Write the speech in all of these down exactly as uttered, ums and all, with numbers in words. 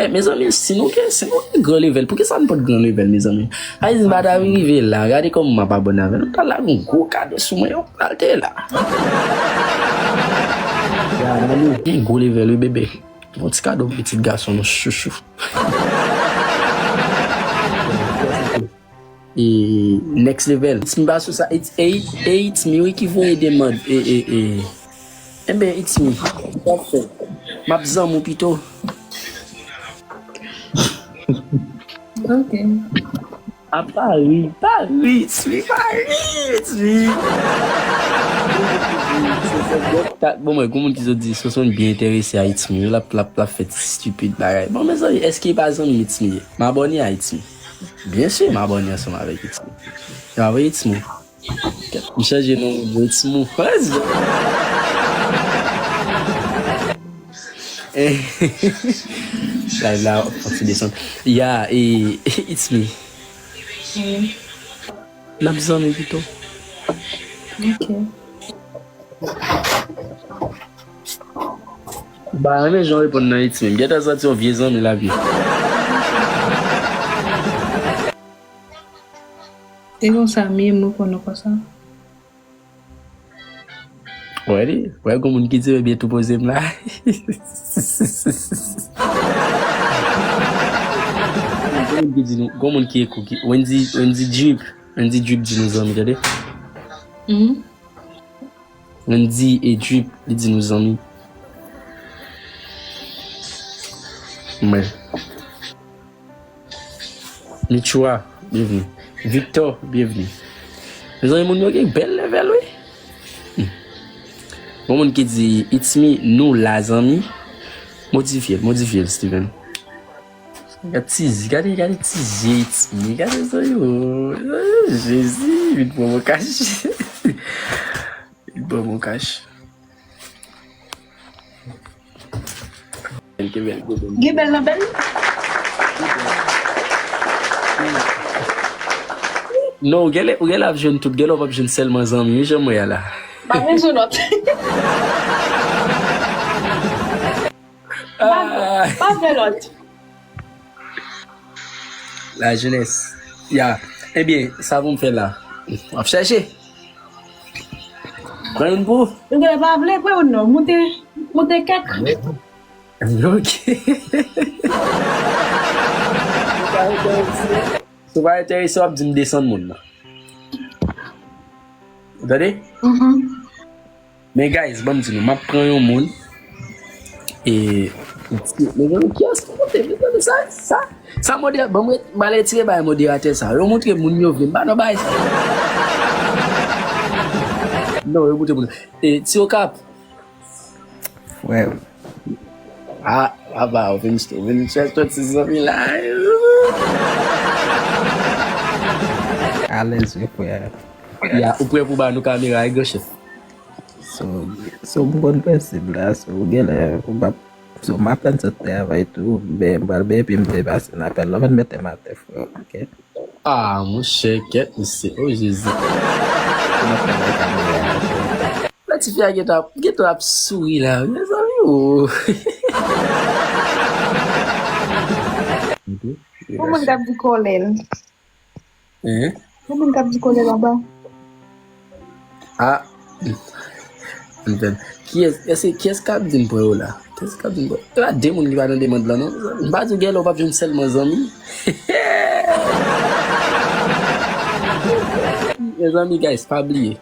Eh, mezanmi, si nou gen, si nou gen gran level, poukisa nou pa t gran level, mezanmi? Ayizin pa ta vin rive la, gade kòman m ap abòne avè nou. M ta lage yon gwo kado sou mwen, yo, al te la. Gen gwo level, wi, bebe. Yon ti kado pou pitit gason nou, chouchou. E next level. It's me pa sou sa. It's, e, e it's me, wi, ki voye demann. E, e, e. Enben, it's me. Sa w ap fè? M ap zanmi w pito. Ok. A pa ri, pa ri, it's me, pa ri, it's me. Bon, mwen, gon moun ki sot di, Sonson byen enterese a it's me, l ap, l ap, l ap fè ti stupid bagay. Bon, mezanmi, èske e pa zanmi it's me ye? M abòne a it's me. Byen si, m abòne ansanm avèk it's me. Bravo, it's me. M chanje non, it's me. Live la, fòk ti desann. Ya, e, it's me. N ap zanmi pito. Ok. Ba, renmen jan w reponn nan it's me. M gentan santi yon vye zanmi l ap ye. E konsa, m ye, m reponn ou konsa. Wè li, wè gon moun ki di, ebyen tou poze m la. Gon moun ki di nou, gon moun ki ekou ki, Wendy, Wendy Drip, Wendy Drip di nou zanmi, tande. Mhm. Wendy e Drip, li di nou zanmi. Mwen. Michoua, byenvni. Victor, byenvni. Mezanmi, moun yo gen bèl level, wi. Hmm. Bon, moun ki di, it's me, nou la, zanmi. Modifye l, modifye l, Steven. Gade ti, gade, gade ti je, it's me, gade sa yo. Jezi, vin pran mwen kache. Vin pran mwen kache. Gen bèl nan bèl. Non, ou genlè, ou genlè ap jwenn tout, genlè w p ap jwenn sèlman zanmi, wi, jan mwen ye a la. Pa bezwen lòt. Pa, pa vle lòt. La jeunesse. Ya. Ebyen, sa pou m fè la? W ap chèche? Pran youn pou ou? Ou genlè pa vle, pran youn non. Moute, moute kèk. Ok. Si w pa enterese, w ap di m desann moun nan. Ou tande? Mhm. Men guys, ban m di nou, m ap pran yon moun. E, men gen yon kiyès ki monte, men tande sa, sa, sa modè, ban mwen, m al retire bay moderatè sa. Yo montre moun yo vle, m pa nan bay sa. Non, yo montre moun. E, Ti Okap. Frè. Ah, papa, ou vin, ou vin chèche tout ti zanmi la. Alèz, wi, frè. Ya, ou prè pou ba nou kamera, wi, gran chèf? So, so, m konn prensip la, so, genlè, ou p ap, so, m aprann sot travay tou, men, m pral ben, epi m te pase n apèl la, ou mèt mete m atè, frè, ok? Ah, monchè, kèt, mesye, oh, Jezi. M ap travay kamera, ok? Lè tifi a gentan ap, gentan ap souri la, mezanmi, oh. Pou moun k ap di kòlè l. Hein? Pou moun k ap di kòlè l anba. Ah. Kiyès, èske, kiyès k ap di m pran yo la? Kiyès k ap di m pran? E pa de moun ki pa nan demand lan, non. M pa di w genlè w p ap jwenn sèlman zanmi. Mezanmi, guys, pa bliye.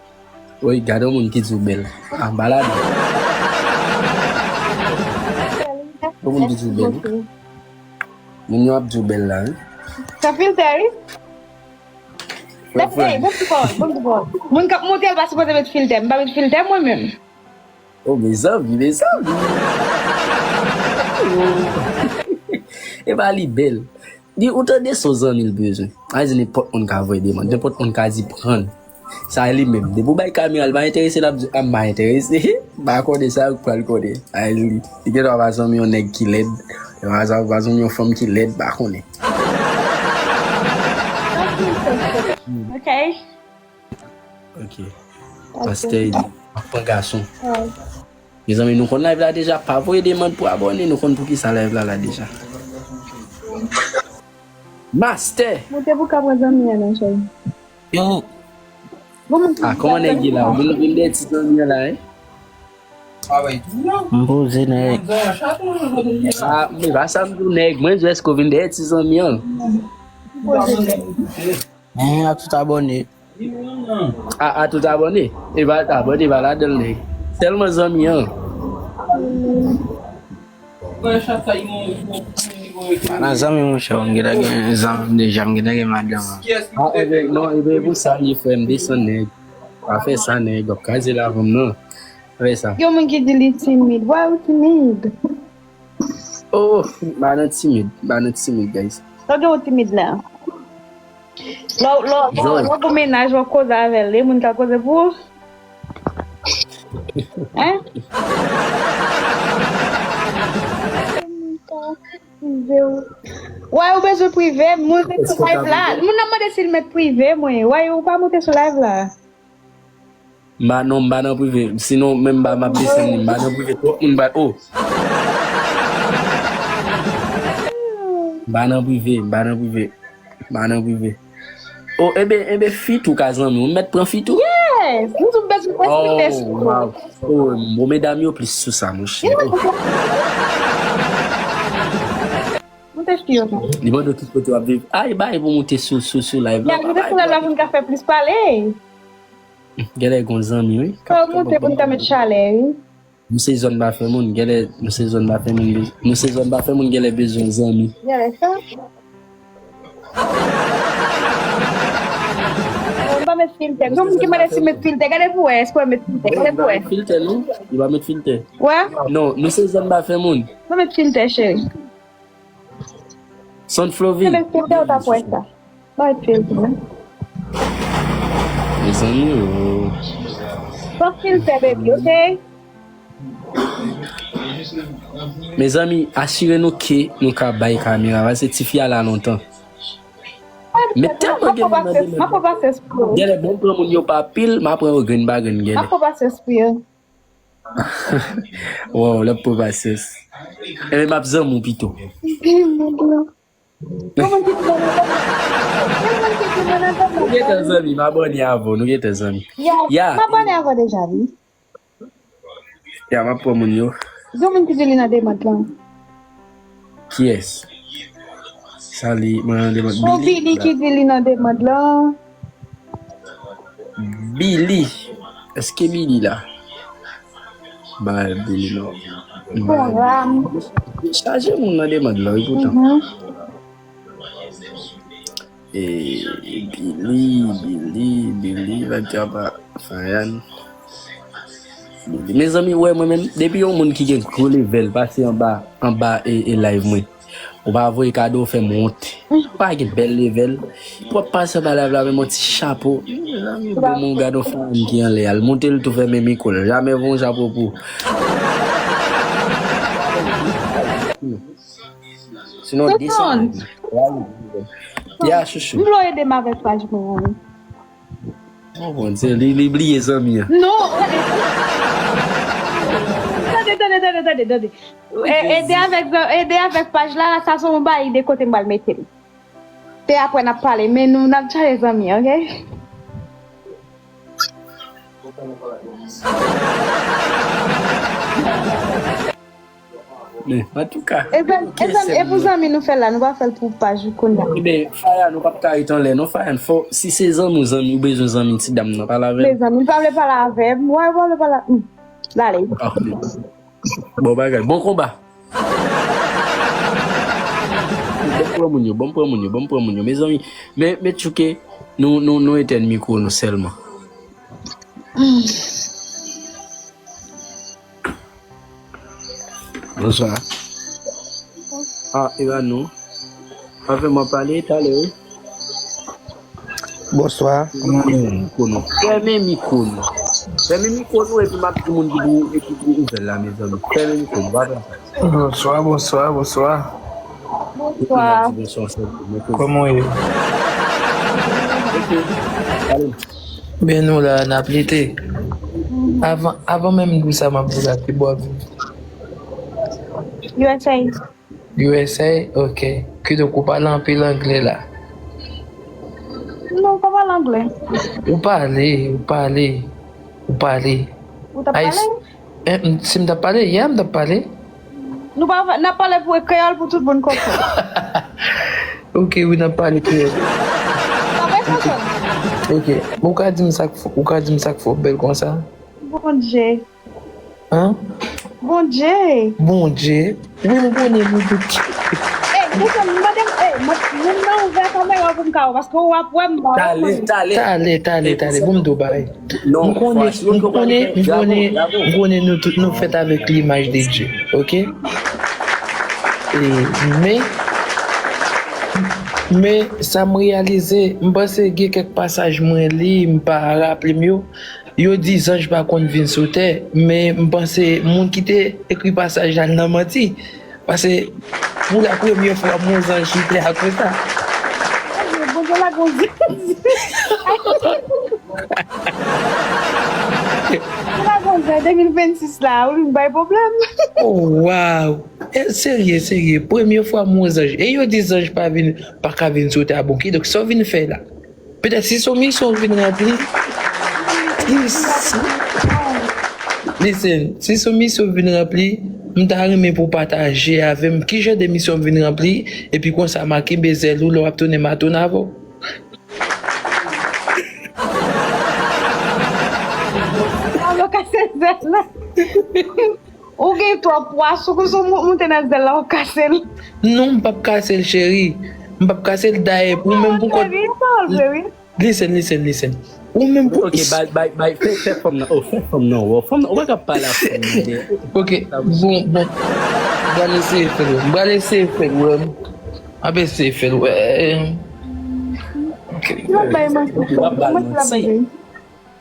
Woy, gade yon moun ki di w bèl. Ah, balade. Yon moun ki di w bèl. Moun yo ap di w bèl la, wi. Sa filtè, wi. Frè, frè. Ey, bon ti pawòl, bon ti pawòl. Moun k ap monte, l pa sipoze met filtè. M pa met filtè, mwen menm. Oh, mezanmi, mezanmi. Epa li bèl. Li, ou tande, se yon zanmi l bezwen. Sa vle di nenpòt moun ka voye demann, nenpòt moun ka di pran l. Sa li menm. Depi w bay kamera, li pa enterese, l ap di, ah, m pa enterese. M pa konnen sa, ou pral konnen. Sa vle di, li, li gentan pa zanmi yon nèg ki lèd. Li pa, pa zanmi yon fanm ki lèd, pa konnen. Ok. Ok. Pastè Edi, ap pran gason. Mezanmi, nou konn live la deja, pa voye demann pou abòne, nou konn poukisa live la la deja. Master. Monte pou ka pran zanmi an non, cheri. Yo. Bon, monte ah, kòman nèg ye la? Ou vin vin dèyè ti zanmi an la, hein? M poze nèg. Ah, men pa sa m di w nèg. Mwen di èske w vin dèyè ti zanmi an? Poze nèg. Hein, a tout abòne. A, a tout abòne. E pa abòne pa ladan l nèg. Sèlman zanmi an. Pa nan zanmi monchè, m gentan gen zanmi m deja, m gentan gen madanm. Ah, ebyen, non, ebyen, pou sa li frè m, desann nèg. Pa fè sa nèg, w ap kraze lavi m non. Pa fè sa. Gen moun ki di li timid. Why ou timid? Oh, pa nan timid, pa nan timid, guys. Lè gen ou timid la. Lè lè lè ou gen mennaj, w ap koze avè l, e moun ka koze pou ou? Hein? Why ou bezwen prive? Moun se sou live la. Moun nan mande si l mèt prive mwen. Why ou pa monte sou live la? M pa non, m pa nan prive. Sinon, menm m pa m ap desann li. M pa nan prive. Twòp moun pa. Oh! M pa nan prive. M pa nan prive. M pa nan prive. Oh, enben, enben, fi tou ka zanmi w. M mèt pran fi tou. Yes! M tou bezwen pran fi tèt. Oh, wow. Oh, bon, medam yo plis sou sa, monchè. Oh. Monte fi yo non. Li mande w ki kote w ap viv. Ay, bay pou monte sou, sou, sou live la. Monte sou live la pou n ka fè plis pale. Genlè gon zanmi, wi. Fò w monte pou n ka met chalè, wi. Nou se zòn pa fè moun, genlè, nou se zòn pa fè moun, nou se zòn pa fè moun, genlè bezwen zanmi. Genlè sa. M pa met filtè. Gon moun ki mande si met filtè. Gade pou wè, èske w met filtè. Gade pou wè. Filtè, non? Li pa met filtè. Wè? Non, nou se zòn pa fè moun. M pa met filtè, cheri. Son Flovin. Mezanmi, yo. Mezanmi, yo. San filtè, baby, ok? Mezanmi, asire nou ke nou ka bay kamera, paske tifi a la lontan. Men tèlman gen moun nan demen. Genlè bon pran moun yo pa pil, m a pran yo grenn pa grenn genlè. Mwen pa pasyans pou yo. Wow, l ap pran pasyans. Enben m ap zanmi w pito. Kòman ki pou mwen? Nou gentan zanmi, m abòne avè w, nou gentan zanmi. Ya, m abòne avè w deja, wi. Ya, m ap pran moun yo. Gen moun ki di li nan demande lan. Kiyès? Sa li, mwen nan demande. Bon, Billy ki di li nan demande lan. Billy. Èske Billy la? Ba Billy non. Bon, ram. Chaje moun nan demande lan, wi, poutan. E Billy, Billy, Billy, va di apa Fayan. Mezanmi, wè mwen menm, depi yon moun ki gen gwo level pase anba, anba e, e live mwen, ou pa voye kado, ou fè m wont. Ou pa gen bèl level. Pou w ap pase anba live la, menm yon ti chapo. Mezanmi, bon moun gade yon fanm ki anlè a, l monte l tou fèmen mikwo l. Jamè voye yon chapo pou. Sinon, desann. Ya, chouchou. M vle w ede m avèk paj mwen an. Oh, Bondye, li, li bliye zanmi an. Non. Tande, tande, tande, tande, tande. E, ede avèk, ede avèk paj la, sa se yon bagay de kote m pral mete l. Se apre n ap pale, men nou, n ap tchaje zanmi an, ok? Men, antouka. E pou zanmi nou fè l la, nou pa fè l pou paj ou kounye a. Ebyen, Faya, nou p ap ka ret anlè non, Faya, fò, si se zanmi w, zanmi, ou bezwen zanmi ti dam nan, pale avè l. Mezanmi, li pa vle pale avè m. Wè, li pa vle pale. M, l ale. Bon bagay, bon konba. Bon pran moun yo, bon pran moun yo, bon pran moun yo. Mezanmi, men, men tchouke, nou, nou, nou etèn mikwo nou sèlman. Bonswa. Ah, e pa nou. Avè mwen pale talè, wi. Bonswa. Fèmen mikwo nou. Fèmen mikwo nou. Fèmen mikwo nou epi m ap di moun ki pou, ki pou ouvè l la, mezanmi. Fèmen mikwo nou. Pa fè sa. Bonswa, bonswa, bonswa. Bonswa. Bonswa, sè. Kòman w ye? Allez. Ben nou la, n ap lite. Avan, avan menm di sa, m ap di w la, ki bò w ap viv? U S A. U S A? Ok. Kidonk, ou pale anpil anglè la. Non, m pa pale anglè. Ou pale, ou pale, ou pale. Ou t ap pale? Eh, m- si m t ap pale, yeah, m t ap pale. Nou pa, n ap pale pou kreyòl pou tout moun konprann. Ok, wi, n ap pale kreyòl. Pa bezwen konn. Ok, ou ka di m sa k fè, ou ka di m sa k fè w bèl konsa? Bondye. Hein? Bondye. Bondye. Wi, m konnen nou tout. Ey, mesye, m mande m, ey, mwen, moun nan ouvè kamera pou m ka wè, paske w ap wè m pa wè. Talè, talè. Talè, talè, talè. Bon, m di w bagay. Non, m konnen, m konnen, m konnen, m konnen nou tout nou fèt avèk limaj de Dye, ok? E, men, men sa m reyalize, m panse gen kèk pasaj mwen li, m pa raple m yo. Yo di zanj pa konn vin sou tè, men m panse moun ki te ekri pasaj la nan manti. Paske pou la premye fwa m wè yon zanj sou tè a konsa. Bondye la gon zanj. Bondye la gon zanj de mil vennsis la, ou vin bay pwoblèm. Oh, wow! E, serye, serye, premye fwa m wè yon zanj. E yo di zanj pa vin, pa ka vin sou tè a, bon, kidonk sa w vin fè la? Petèt si se yon misyon w vin ranpli, si, si, listen, si se yon misyon w vin ranpli, m ta renmen pou w pataje avè m ki jan de misyon w vin ranpli, epi konsa m a kenbe zèl ou lè w ap tounen m a tounen avè w. Alo, kase zèl la. Ou gen twòp pwa, si w, si w mou- moute nan zèl la, w kase l. Non, m p ap kase l, cheri. M p ap kase l, dayè, ou menm pou kont. Cheri, pawòl vre, wi. Listen, listen, listen. Ou menm pou. Ok, bay, bay, bay, fè, fè fanm nan. Oh, fè fanm nan, wè. Fanm nan, ou pa ka pale ak fanm nan, de. Ok, bon, bon. M pral eseye fè l wè. M pral eseye fè l wè. M ap eseye fè l wè. Ok. Li p ap bay manti. Li p ap bay manti.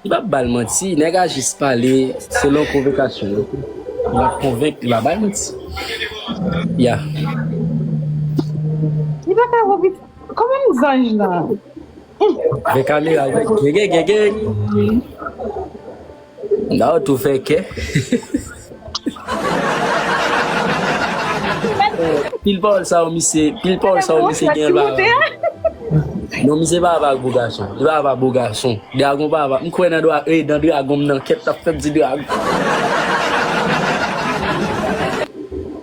Li p ap ba l manti, nèg a jis pale selon konvokasyon l. Li ap konvenk, li pa bay manti. Ya. Li pa ka repete. Kòman zanj lan? Vè kamera, vè gè, gè, gè, gè. Nan tou fè kè. Pil pawòl sa yo, misye, pil pawòl sa yo, misye gen la. Non, misye pa avè ak bo gason. Li pa avè ak bo gason. Dragon pa avè. M kwè nan dra, eh, nan dragon m nan kèt t ap fè m di dragon.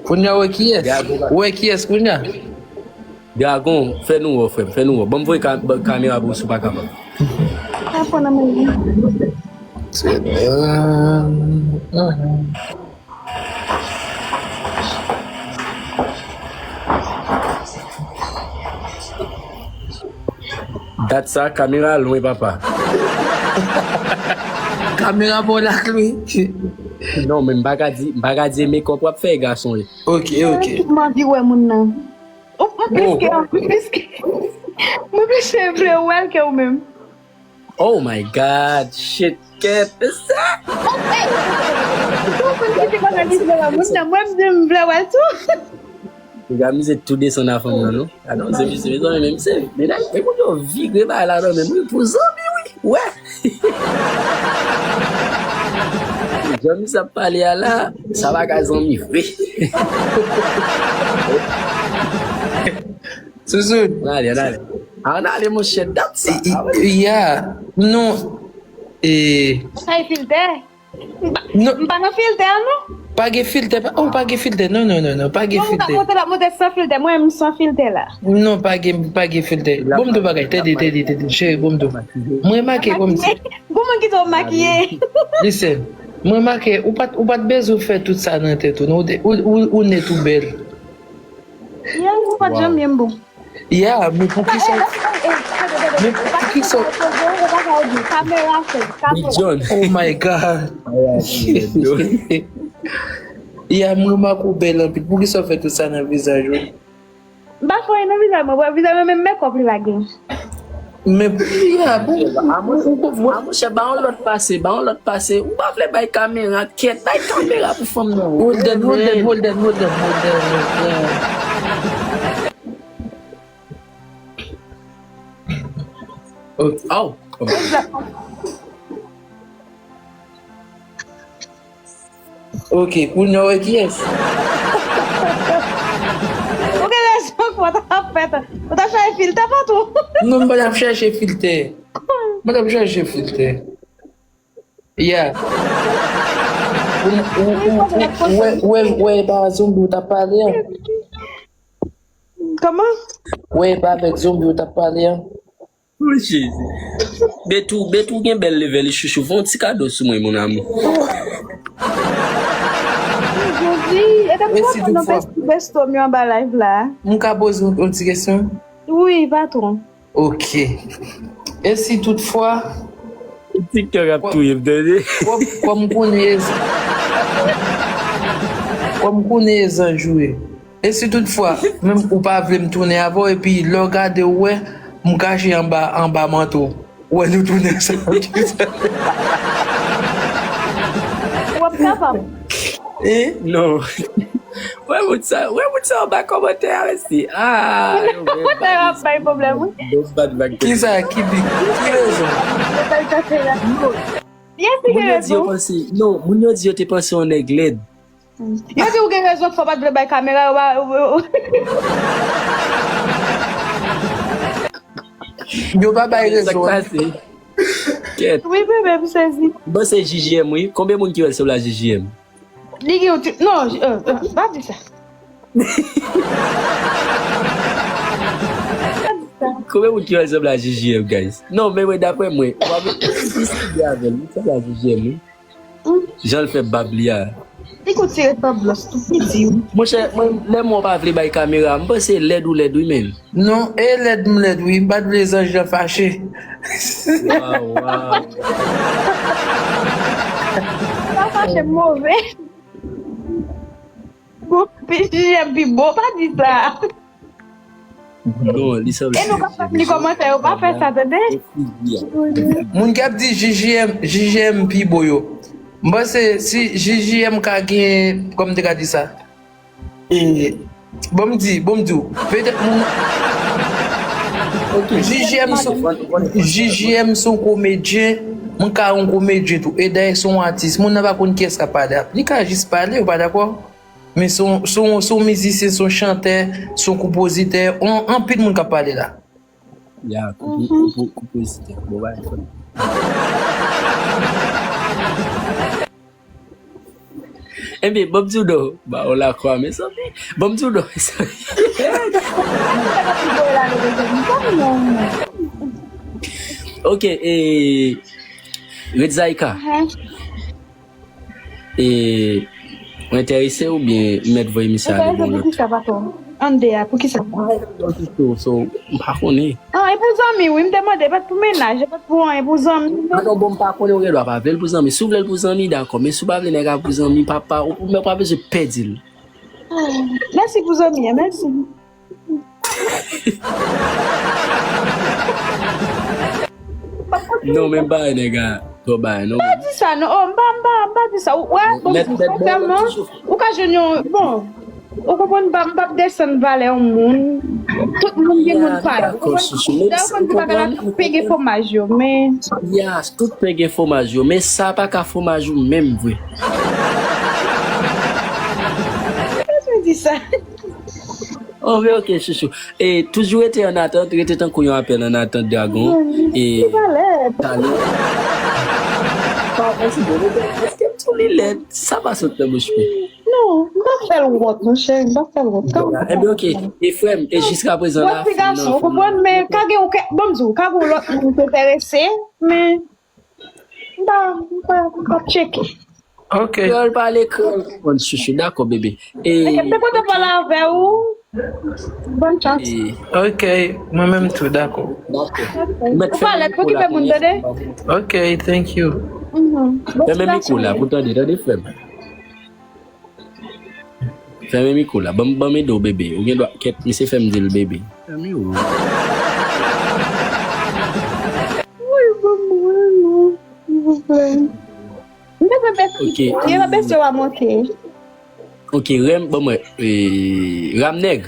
Kounye a, wè kiyès? Wè kiyès kounye a? Dragon, fè nou wè, frè m, fè nou wè. Ban m voye ka- ba- kamera pou ou si w pa kapab. Sa pran nan men mwen. Dat sa, kamera lwen, papa. Kamera bon la, Chloé. Non, men m pa ka di, m pa ka di e mekòp w ap fè e gason ye. Ok, ok. M anvi wè moun nan. Ou, ou plis ke, ou plis ke, mwen plis ke vle wè l ke ou menm. Oh my God, shit, kèt, sa. Ou konn ki te konn anvi vle wè moun nan, mwen m di m vle wè l tou. Nèg la mize tou desann a fanm nan, non. Gade yon zanmi, se zanmi, men se, men nèg, men moun yo vire bay la nan men mwen pou zanmi, wi. Wè. Zanmi sa ap pale a la, sa pa ka zanmi vre. Sousoun. Ann ale, ann ale. Ann ale, monchè, dat sa. I- i- Ya, non. E Sa e filtè? Non. M pa nan filtè, non. Pa gen filtè, pa, oh, pa gen filtè. Non, non, non, non, pa gen filtè. Non, m t ap monte, l ap monte san filtè. Mwen, m san filtè la. Non, pa gen, pa gen filtè. Bon, m di w bagay, tande, tande, tande, cheri, bon, m di w. Mwen remake kòmsi. Gon moun ki twò makiye. Listen, mwen remake, ou pa t, ou pa t bezwen fè tout sa nan tèt ou, non, ou, ou, ou, ou nèt ou bèl. Yè, ou pa t janm byen bon. Ya, men poukisa, men poukisa. Kamera fè, kamera. Big John. Oh my God. Ya, m remake ou bèl anpil. Poukisa w fè tout sa nan vizaj ou? M pa fè anyen nan vizaj mwen, vizaj mwen menm mekòp li pa gen. Men, ya, bon, a monchè, ba yon lòt pase, ba yon lòt pase. Ou pa vle bay kamera, kèt, bay kamera pou fanm nan. Hold on, hold on, hold on, hold on, hold on, hold on. Ok, oh, ok. Ok, kounye a w wè kiyès? Ap fèt. Ou t ap chache filtè, patwon? Non, m pa t ap chache filtè. M pa t ap chache filtè. Yeah. Ou, ou, ou, ou, ou wè, ou wè, ou wè, e pa zonbi ou t ap pale an. Kòman? Ou wè, e pa avèk zonbi ou t ap pale an. Oh, Jezi. Betou, Betou gen bèl level, chouchou. Fè yon ti kado sou mwen, mon amour. Jezi, e te m kontan nan best, best tòm yo anba live la. M ka poze yon, yon ti kesyon? Wi, patwon. Ok. E si toutfwa TikTok ap touye m, tande. Kòm, kòm konnen e zan-, kòm konnen e zanj ou ye. E si toutfwa, menm ou pa vle m tounen avè w, epi lè w gade w wè, m kache anba, anba manto w, ou wè nou tounen ansanm. W ap kapab. Eh? Non. Wè moun sa, wè moun sa anba kòmantè a, mèsi. Ah, yo, men kòmantè a ap bay pwoblèm, wi. Kisa ki di? Ki rezon? Yo bay kafè la. Yes, li gen rezon. Moun yo di yo panse, non, moun yo di yo te panse yon nèg lèd. Yo di ou gen rezon, fò w pa t vle bay kamera, yo pa, yo, yo, yo pa bay rezon. Sa k pase? Kèt. Wi, bebe, m sezi. Bon, se J J M, wi. Konbyen moun ki wè l sanble a J J M? Li gen yon ti, non, euh, euh, pa di sa. Pa di sa. Konbyen moun ki wè l sanble a J J M, guys? Non, men mwen, daprè mwen, w ap, li sanble avè l, li sanble a J J M, wi. Jan l fè bab li a. Li gon ti resanblans tou piti, wi. Monchè, mwen, lè mwen pa vle bay kamera, m panse lèd ou lèd, wi, men. Non, e lèd m lèd, wi. M pa t vle zanj lan fache. Waw, waw. Pa fache, m move. Bon, pi, pi, pi bon, pa di sa. Non, li sanble. E nou kapab li kòmantè yo, pa fè sa, tande? Moun k ap di J J M, J J M pi bon yo. M panse si J J M ka gen, kòman m te ka di sa? E, bon, m di, bon, m di w, petèt moun, J J M se, J J M se yon komedyen, m ka yon komedyen tou. E dayè se yon atis. Moun nan pa konn kiyès k ap pale a. Li ka jis pale, ou pa dakò? Men se yon, se yon, se yon mizisyen, se yon chantè, se yon konpozitè, yon, anpil moun k ap pale la. Ya, konpo-, konpo-, konpozitè. Bon, ba, fò. Ebyen, bon, m di w non, ba, w lakwa, mezanmi. Bon, m di w non, mezanmi. Ok, e, Red Zaika. E, ou enterese oubyen m mèt voye misye ale pou yon lòt? Enterese pou kisa, patwon? Annde a, pou kisa? So, so, m pa konnen. Ah, e pou zanmi, wi, m te mande, e pa t pou mennaj, e pa t pou anyen, pou zanmi. Ah non, bon, m pa konnen, ou gen dwa pa vle l pou zanmi. Si w vle l pou zanmi, dakò, men si w pa vle nèg la pou zanmi, papa, ou, ou pa bezwen pèdi l. Ah, mèsi pou zanmi an, mèsi. Non, men m pa wè nèg la twò bagay, non. Pa di sa, non. Oh, m pa, m pa, m pa di sa. Ou wè, bon, sensèman, ou ka jwenn yon, bon, ou konprann, m pa, m p ap desann valè yon moun. Tout moun gen moun pa yo. Ou konprann? Dayè, ou konn di bagay la, tout pen gen fwomaj yo, men. Ya, tout pen gen fwomaj yo, men sa pa ka fwomaj ou menm, vre. Kiyès ki di sa? Oh, men ok, chouchou. E, toujou rete an atant, rete tankou yon apèl an atant, Dragon. E, talè. Pa, mèsi, bon, rete, èske m tou li lèd? Sa pa sot nan bouch mwen. Non, m pa fè l wont, monchè, m pa fè l wont. Ebyen, ok. E frè m, e jiska prezan la, ti gason, ou konprann, men ka gen, bon, m di w, ka gen yon lòt moun ki enterese, men M pa, m pa, m pa tcheke. Ok. Kreyòl pale, kreyòl konprann, chouchou. Dakò, bebe. E, ok, m te kontan pale avè w. Bòn chans. Ok, mwen menm tou, dakò. Dakò. Ou pa lèd pou kipe moun, tande? Ok, thank you. Fèmen mikwo la pou tande, tande, frè m. Fèmen mikwo la. Ban m, ban m ede w, bebe. Ou gen dwa, kèt, misye fè m di l bebe. Fèmen w. Woy, ban m wè non, silvouplè. M bezwen bese, ok, m bezwen bese w a monte. Ok, Rèm, ban m wè. E, Ram Nèg.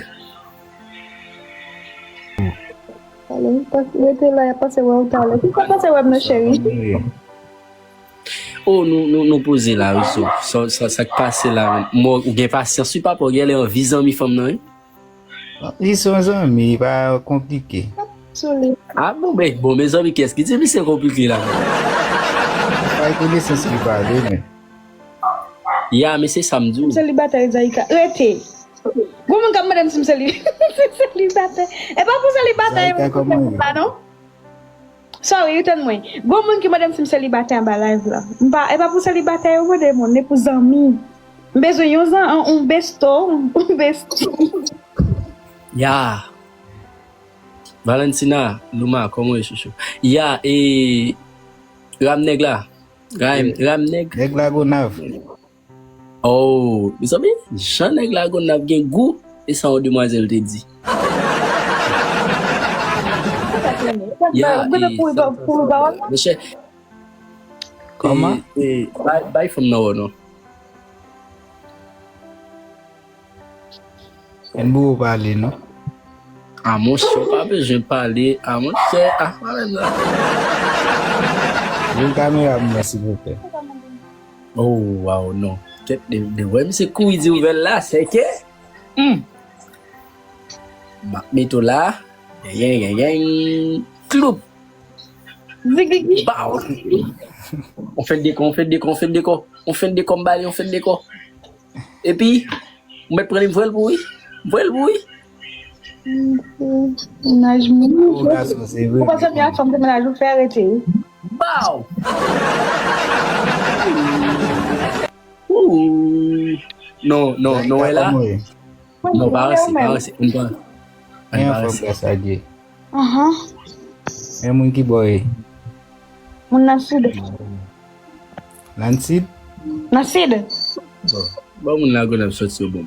Alo, rete la, y ap pase wè w talè. Poukò w pase wè m non, cheri? Oh, nou, nou, nou poze la, wi, so, sa, sa, sa k pase la, menm. Mò, ou gen pasyans, wi, papa, ou genlè anvi zanmi fanm nan, wi. Li se yon zanmi, pa konplike. Sou li. Ah bon, men, bon, mezanmi, kiyès ki di misye konplike la? Pa konesans li pale, men. Ya, men se sa m di w. Selibatè, Zaïka. Rete. Gon moun k ap mande m si m seli- si m selibatè. E pa pou selibatè yo Zaïka, kòman la non. Sorry, ou tann mwen. Gon moun ki mande m si m selibatè anba live la. M pa, e pa pou selibatè yo mande moun, e pou zanmi. M bezwen yon zan, yon besto, yon besto. Ya. Valentina, Luma, kòman w ye, chouchou? Ya, e. Ram nèg la. Ram, ram nèg. Nèg Lagonav. Oh, mezanmi, jan nèg Lagonav gen gou, e sa yon demwazèl te di. Ya, Ou bezwen e, pou sa- pou pawòl la. Monchè, Kòman? E, e, bay, bay fanm nan wè non. Enn bouwo pale, non? Ah, monchè, ou pa bezwen pale. Ah, monchè, ah, pa menm la. Vin kamera m nan, silvouplè. Oh, wow, non. Kèt de, de wè misye kouri di ouvè l la, se ke. Hmm. M ap mete w la. Gen, gen, gen, gen. Kloup. Zigigi. Baw. On fè dekò, on fè dekò, on fè dekò. On fè dekò, m bale, on fè dekò. Epi, m mèt pran li, m voye l pou wi. M voye l pou wi. Mennaj moun. Pou gason, se vre. Ou pa santi ak fanm se mennaj ou fè rete. Baw. Ooh. Non, non, non, wè la. Kòman w ye? Non, pa ranse, pa ranse. Ann pa, ann Gen pa fanm ranse. Gras a Dye. Ahan. Men moun ki bò ye. Moun nan sid. Nan sid? Nan sid. Bon, bon, moun Lagonav sòti yo bon.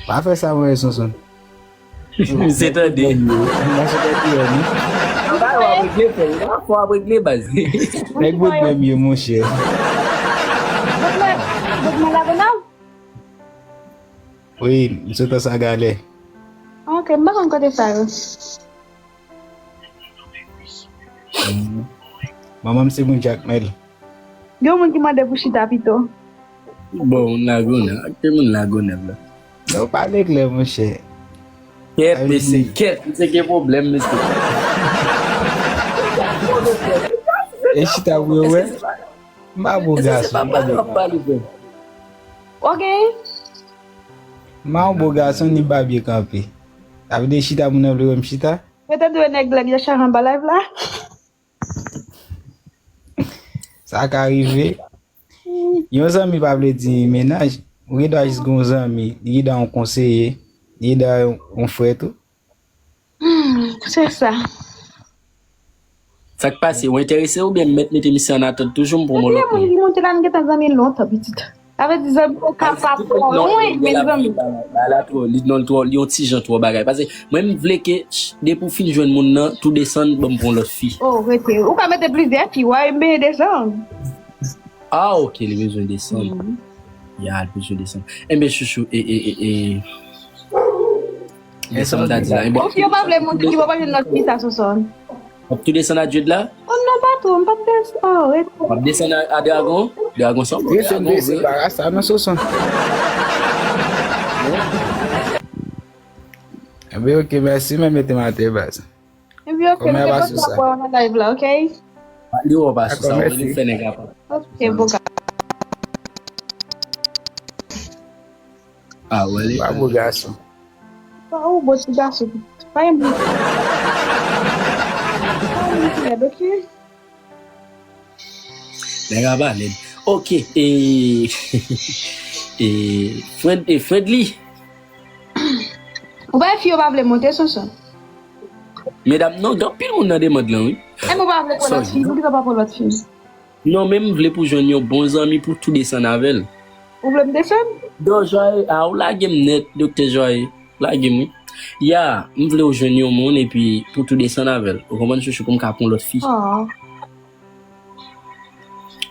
Pa fè sa mwen, Sonson. Misye tande. Mwen se tande, non? Anba yo ap regle fè. Fò ap regle baz. Nèg bout menm yo, monchè. Bout mwen Lagonav? Wi, m sot an Sagalè. Ok, m pa konn kote sa yo. Manman m se moun Jakmèl. Gen moun ki mande pou chita pito. Bon, moun Lagonav. Ak moun Lagonav la. Yo pale klè, monchè. Kèt, mesye, kèt. Misye gen pwoblèm, mesye. E chita pou yo wè. M pa bon gason, m pa bon gason. Ok. M pa yon bon gason, ni m pa byen kanpe. Sa vle di chita moun nan vle wè m chita? Yo te dwe nèg lèd yo chanje anba live la. Sa ka rive. Yon zanmi pa vle di mennaj. Ou gen dwa jis gen yon zanmi, li gen dwa yon konseye, li gen dwa yon, yon frè tou. Hmm, se sa. Sa k pase, ou enterese oubyen m mèt mete misye an atant toujou m pran yon Ebyen, lòt moun moun? Ki monte la, nou gentan zanmi lontan, pitit. Sa vle di zanmi yo ka pa twò lwen, men zanmi. Ba la twò, li non twò, li yon ti jan twò bagay. Paske mwen m vle ke ch- depi w fin jwenn moun nan, tou desann, ban m pran lòt fi. Oh, rete. Ou ka mete plizyè fi, wa, m bezwen desann. Ah, ok, li bezwen desann. Ya, li bezwen desann. Enben, chouchou, e, e, e, e. E sa m ta di la. Enben, Bon, fi yo pa vle moun ki pa jwenn lòt fi sa, Sonson. W ap tou desann a Djed la? Oh non, pa tou, m p ap desann. Oh, rete. W ap desann a, a Dragon? Dragon san Wi, se de se pa rasta, non, Sonson. Enben, ok, mèsi, men mete m atè baz. Epi ok, Kòman nou te va kontan sou sa? Wè w nan live la, ok? Li wè w pa sou sa, Dakò, ou mèsi. Fè nèg apa. Ok, bon ka. Ah, wè li. Bravo, gason. Pa ou, bon ti gason. Pa yon moun. Pa yon moun ki lèd, ok? Nèg apa lèd. Ok, e, e, Fred, e, Fredly. Ou pa fi yo pa vle monte, Sonson. Medam, non, gen anpil moun nan demand lan, wi. E mwen pa vle pran lòt fi, nou gentan pa pran lòt fi. Non, men m vle pou jwenn yon bon zanmi pou tou desann avè l. Ou vle m desann? Don Joye, a, ou lage m nèt, Doktè Joye. Lage m, wi. Ya, m vle w jwenn yon moun epi pou tou desann avè l. Ou konprann, chouchou, pou m ka pran lòt fi. Oh.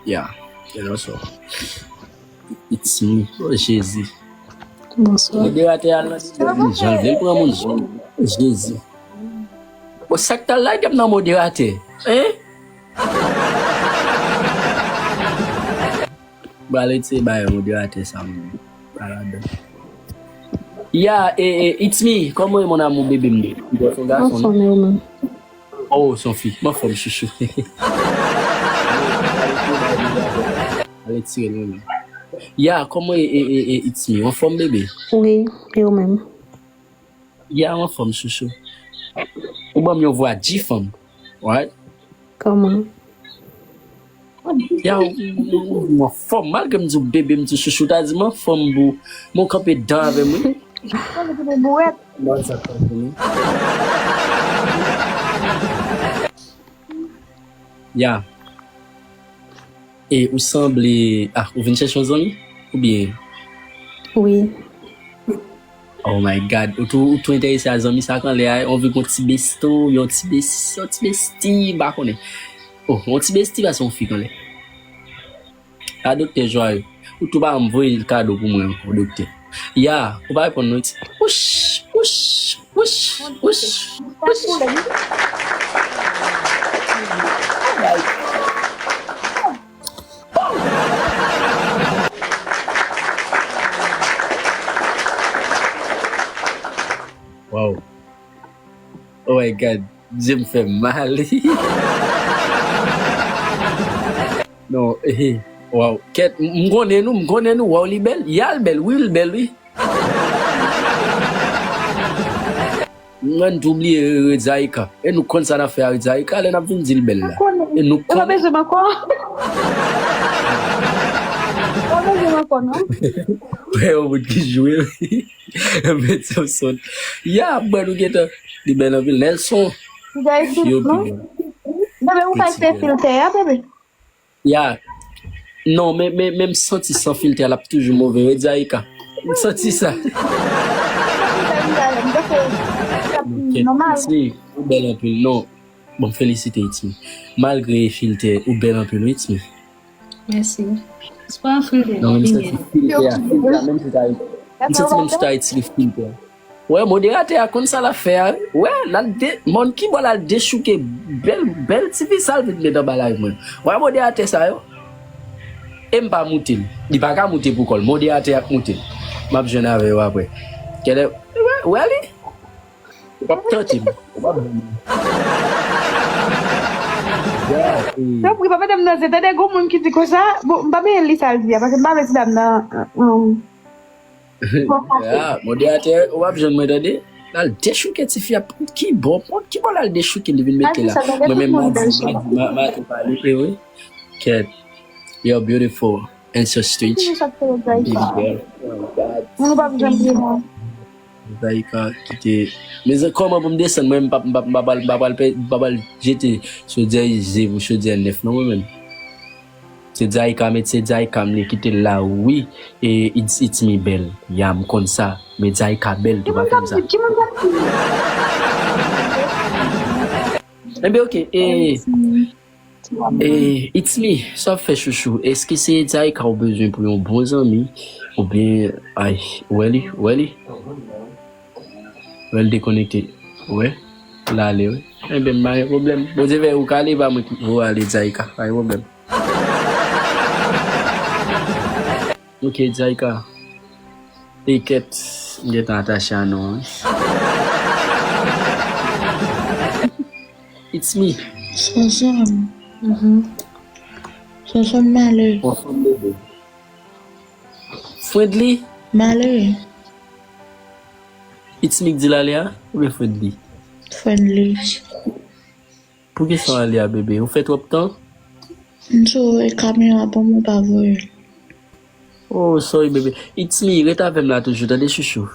Ya, se nan sa. It's me. Oh, Jezi. Bonswa. Moderatè a nan li, jan l vle l pran moun, jan. Jezi. Bon, sa k ta lage m nan moderatè? Hein? Ba l retire bay moderatè sa, mwen. Pa ladan. Ya, e, e, it's me. Kòman e mon amour, bebe m? Ou se yon gason, non? Anfòm, e ou menm? Oh, se yon fi. M anfòm, chouchou. Ale tire l, menm. Ya, kòman e, e, e, e, it's me? Ou anfòm, bebe? Wi, e ou menm? Ya, ou anfòm, chouchou. Ou ban m yon vwa G fanm. Right? Kòman? Ya, ou, ou, ou, ou anfòm. Malgre m di w bebe, m di w chouchou, ta di m anfòm pou. Men w kanpe dan avè m, wi. Bon, sa k pase, wi. Ya. E ou sanble, ah, ou vin chèche yon zanmi? Oubyen? Wi. Oh my God, ou tou, ou tou enterese a zanmi sa k anlè a, ou anvi gon ti besto, yon ti bes, yon ti besti, m pa konnen. Oh, yon ti besti, paske yon fi k anlè. A doktè Joyeux, ou tou pa janm voye kado pou mwen ankò, doktè. Ya, ou pa reponn non, ti. Wouch, wouch, wouch, wouch, wouch. Wow. Oh my God. Je m fè mal. Non, eh, eh. Wow. Kèt, m, m konnen nou, m konnen nou. Wow, li bèl. Ya, l bèl, wi, l bèl, wi. Mwen tou bliye Redzaika. E nou konn sa n ap fè a Redzaika, lè n ap vin di l bèl la. E nou konn. Ou pa bezwen m ankò. Ou pa bezwen m ankò, non. Wè, yon moun ki jwe, wi. Met Samson. Ya, bwè nou gentan. Li bèl anpil. Nelson. Li bay filtè, non? Bebe, ou pa espere filtè a, bebe? Ya. Non, men, men, men m santi san filtè, l ap toujou move. Wi, Dzaika. M santi sa. Nòmal. Ou bèl anpil. Non. Bon, m felisite Itmi. Malgre filtè, ou bèl anpil, wi, Itmi. Mèsi. Se pa yon filtè. Non, men m santi filtè a, filtè a, menm si ta, m santi menm si ta itilize filtè a. Wè, moderatè a konn sa l ap fè a, wi. Wè, l al de, mòn ki bò l al dechouke bèl, bèl ti fi sa l vin met anba live mwen. Wè, moderatè sa yo. E m pa moute l. Li pa ka moute pou kò l. Moderatè a k moute l. M ap jwenn avè yo apre. Kèlè, wè, wè li. Ou p ap tante m. Ou p ap jwenn mwen. Tanpri, pa mete m nan zen. Tande, gon moun ki di konsa, bon, m pa benyen li sa l di a, paske m pa vle ti dam nan, um, Ya, moderatè, ou ap jwenn mwen tande. L al dechouke tifi a, ki bò, ki bò l al dechouke li vin mete la. Mwen menm m a di, m a di, m a, m a tou pale, e wi. Kèt. You're beautiful and so sweet. Baby girl. Oh my God. Zaika kite. Men kòman pou m desann, mwen m p ap, m p ap, m p ap al, m p ap al pè, m p ap al jete chodyè ze pou chodyè nèf non mwen menm. Se Dzaika, men se Dzaika m li kite l la wi. E it's, it's me bèl. Ya, m konn sa. Men Dzaika bèl tou, pa fè m sa. Enben, oke. E, e, it's me, sa w ap fè chouchou? Èske se Dzaika ou bezwen pou yon bon zanmi? Oubyen, ay, ou wè li, ou wè li? Ou wè l dekonekte. Ou wè? L ale, wi. Enben, m pa gen pwoblèm. Bondye fè ou k ale, pa mwen ki pou ale, Dzaika. Pa gen pwoblèm. Ok, Dzaika. E kèt, m gentan atache a non an. It's me. Sonson. Mhm. Sonson malè. Friendly? Malè. It's me k di l ale a? Oubyen Friendly? Friendly. Pou ki sa w ale a, bebe? Ou fè twòp tan? M sou kamyon a, ban m pa voye. Oh, sorry, bebe. It's me, ret avè m la toujou, tande, chouchou?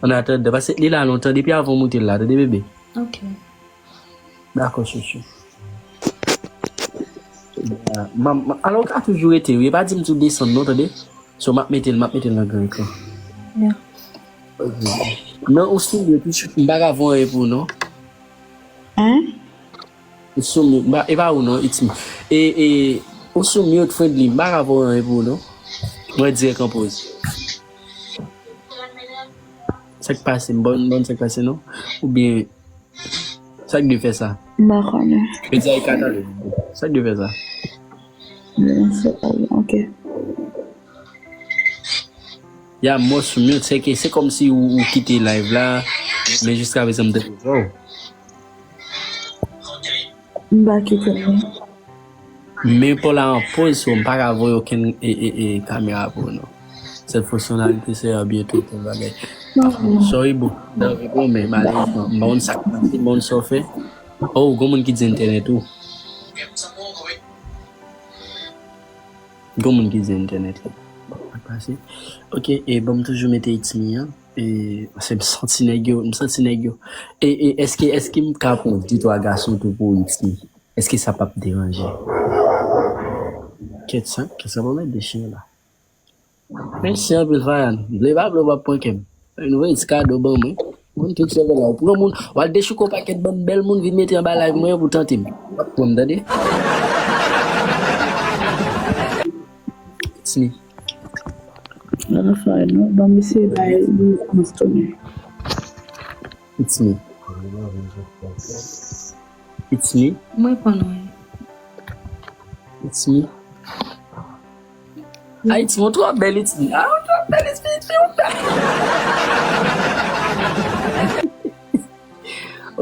An atandan, paske li la lontan, depi avan w moute l la, tande, bebe? Ok. Dakò, chouchou. Ya, m, m, alò, ou ka toujou rete, wi. E pa di m tou desann, non, tande? So, m ap mete l, m ap mete l nan gran ekran. Ya. Non, ou sou mute, wi, chouchou, m pa ka voye anyen pou ou, non. Hein? Ou sou mute, m pa, e pa ou non, it's me. E, e, ou sou mute, Friendly, m pa ka voye anyen pou ou non. Mwen dirèk an poz. Sa k pase, m bann, bann sa k pase non? Oubyen, sa k dwe fè sa? M pa konnen. Yo di a e ka tande. Sa k dwe fè sa? Non, se pa, ok. Ya, m off mute, se ke se kòmsi ou, ou kite live la, men jiska prezan m tande vwa w. M pa kite non. Men pou la an poz, so m pa ka voye okenn e, e, e, kamera pou ou non. Sèl fonksyonalite se a byento tel bagay. Sorry boo, m t anvi goumen, malerezman. M pa konn sa k pase, m pa konn sa w fè. Oh, gon moun ki di entènèt ou. Gon moun ki di entènèt li. Sa k pase? Ok, e bon, m toujou mete It's Me an. E, paske m santi nèg yo, m santi nèg yo. E, e èske, èske m ka pran de twa gason tou pou It's Me? Èske sa p ap deranje? Kèt sa, kèt sa, pa mèt de chen la. Mèsi anpil, Fayan. Vle pa vle, w p ap pran kè m. Nou voye ti kado ban mwen. Moun tout sèvè la, ou pran moun, w al dechouke yon pakèt bann bèl moun vin mete anba live mwen yo pou tante m. W ap pran m, tande? It's me. Nan fay non, ban misye bay li konstonnen. It's me. It's me. Mwen pa non. It's me. Ah, It's me, ou twò bèl, It's me. Ah, ou twò bèl, It's me, It's me, ou bèl.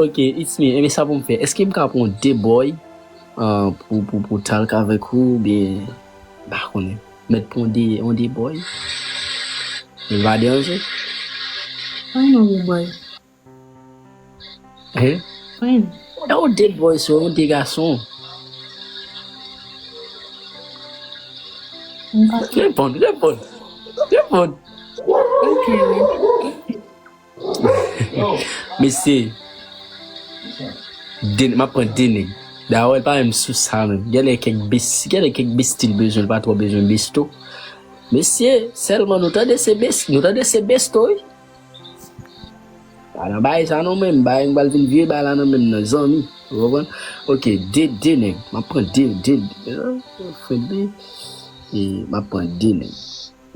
Ok, It's me. Ebyen, sa pou m fè. Èske m ka pran de boy uh, pou, pou, pou talk avèk ou, oubyen, m pa konnen. Mèt pran de, on de boy. Li pa deranje? Pa yon de boy. Hein? Pa yon. E on de boy, so on de gason. Reponn, reponn. Reponn. Ok. Mesye, de, m ap pran de nèg. Dawè, l pa menm sou sa menm. Genlè kèk bes, genlè kèk besti l bezwen, l pa twò bezwen besto. Mesye, sèlman nou tande se bes, nou tande se besto, wi. Pa nan bagay sa non menm, bagay m pral vin vye bagay la nan menm nan, zanmi. Ou konprann? Ok, de, de nèg. M ap pran de, de, de, e, m ap pran de nèg.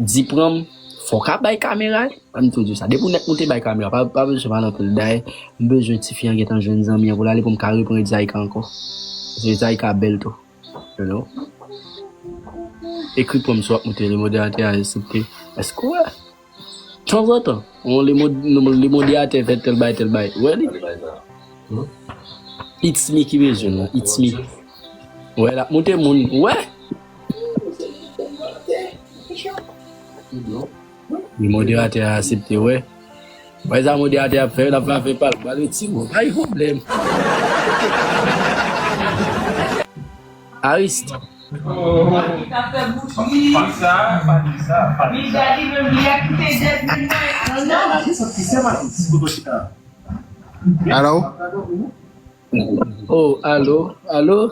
Di pran m, fò w ka bay kamera, ann tou di sa. Depi w nèk moute bay kamera, pa, pa bezwen pale anpil. Dayè, m bezwen tifi an gentan jwenn zanmi an pou l ale pou m ka reprann Zaika ankò. Paske Zaika bèl tou. You know? Ekri pou m si w ap moute, le modérateur a accepté. Èske w wè? Tanzantan, on le mod-, le modérateur fè tèl bay, tèl bay. Ou wè li? It's me ki bezwen la, it's me. Ou wè l ap moute moun, ou wè? Li modératè a aksepte, wè. Wè sa modératè ap fè, l ap fè afè pa l. Ba l ti mo, pa gen pwoblèm. Arist. Alo? Oh, alo, alo.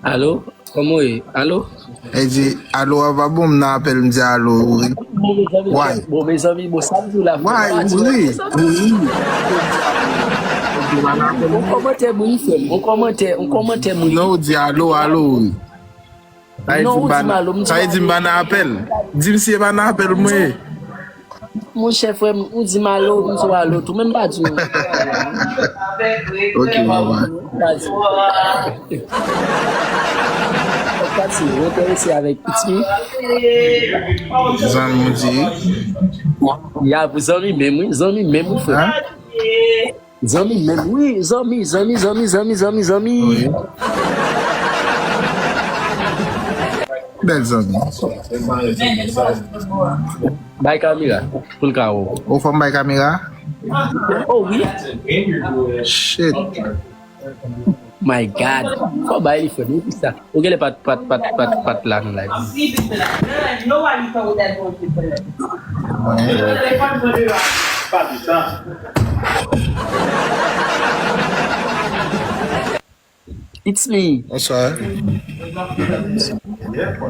Alo, kòman w ye? Alo? E di, alo a pa bon, m nan apèl, m di alo, wi. Why? Bon, mezanmi, bon, sa m di w la. Why? Wi, wi. On kòmantè m wi, frè m. On kòmantè, on kòmantè m wi. Non, ou di alo, alo, wi. Sa vle di m pa nan apèl. Di m si e pa nan apèl mwen ye. Monchè, frè m, ou di m alo, m di w alo tou, men m pa di w. Ok, baba. M pa di w. M pa di w, enterese avèk It's Me. Zanmi m di. Ya, zanmi menm wi, zanmi menm wi, frè. Zanmi menm wi, zanmi, zanmi, zanmi, zanmi, zanmi, zanmi. Bèl zanmi. Bay kamera pou l ka wè w. Ou fè m bay kamera? Oh wi. Shit. My God. Fò bay li frè m, wi sa. Ou genlè pa t, pa t, pa t, pa t, pa t la nan live. It's me. Bonsoir.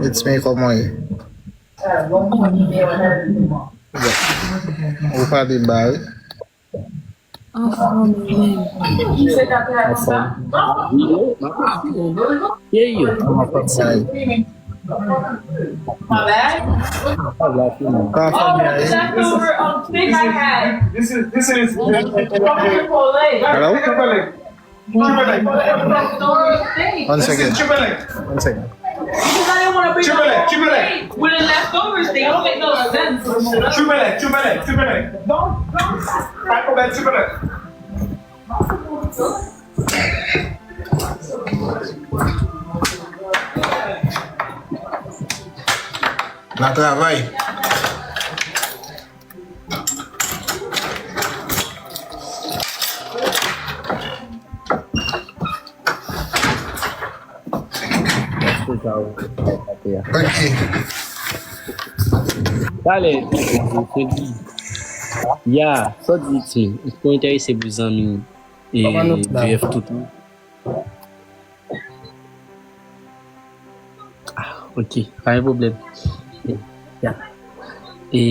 It's me, kòman ye? Ou pale ba wi. Anfòm menm. Anfòm. Ye yo. Anfòm sa ye. Ka fanmi a ye? Hello? One second. One second. Triple A, triple A. With the leftovers, they don't make no sense. Triple A, triple A, triple A. Don't, don't. Triple A, triple A. N a travay. Ok. Talè, ya, sa w di ti, ou enterese pou zanmi e B F toutan? Ah, ok, pa gen pwoblèm. Ya. E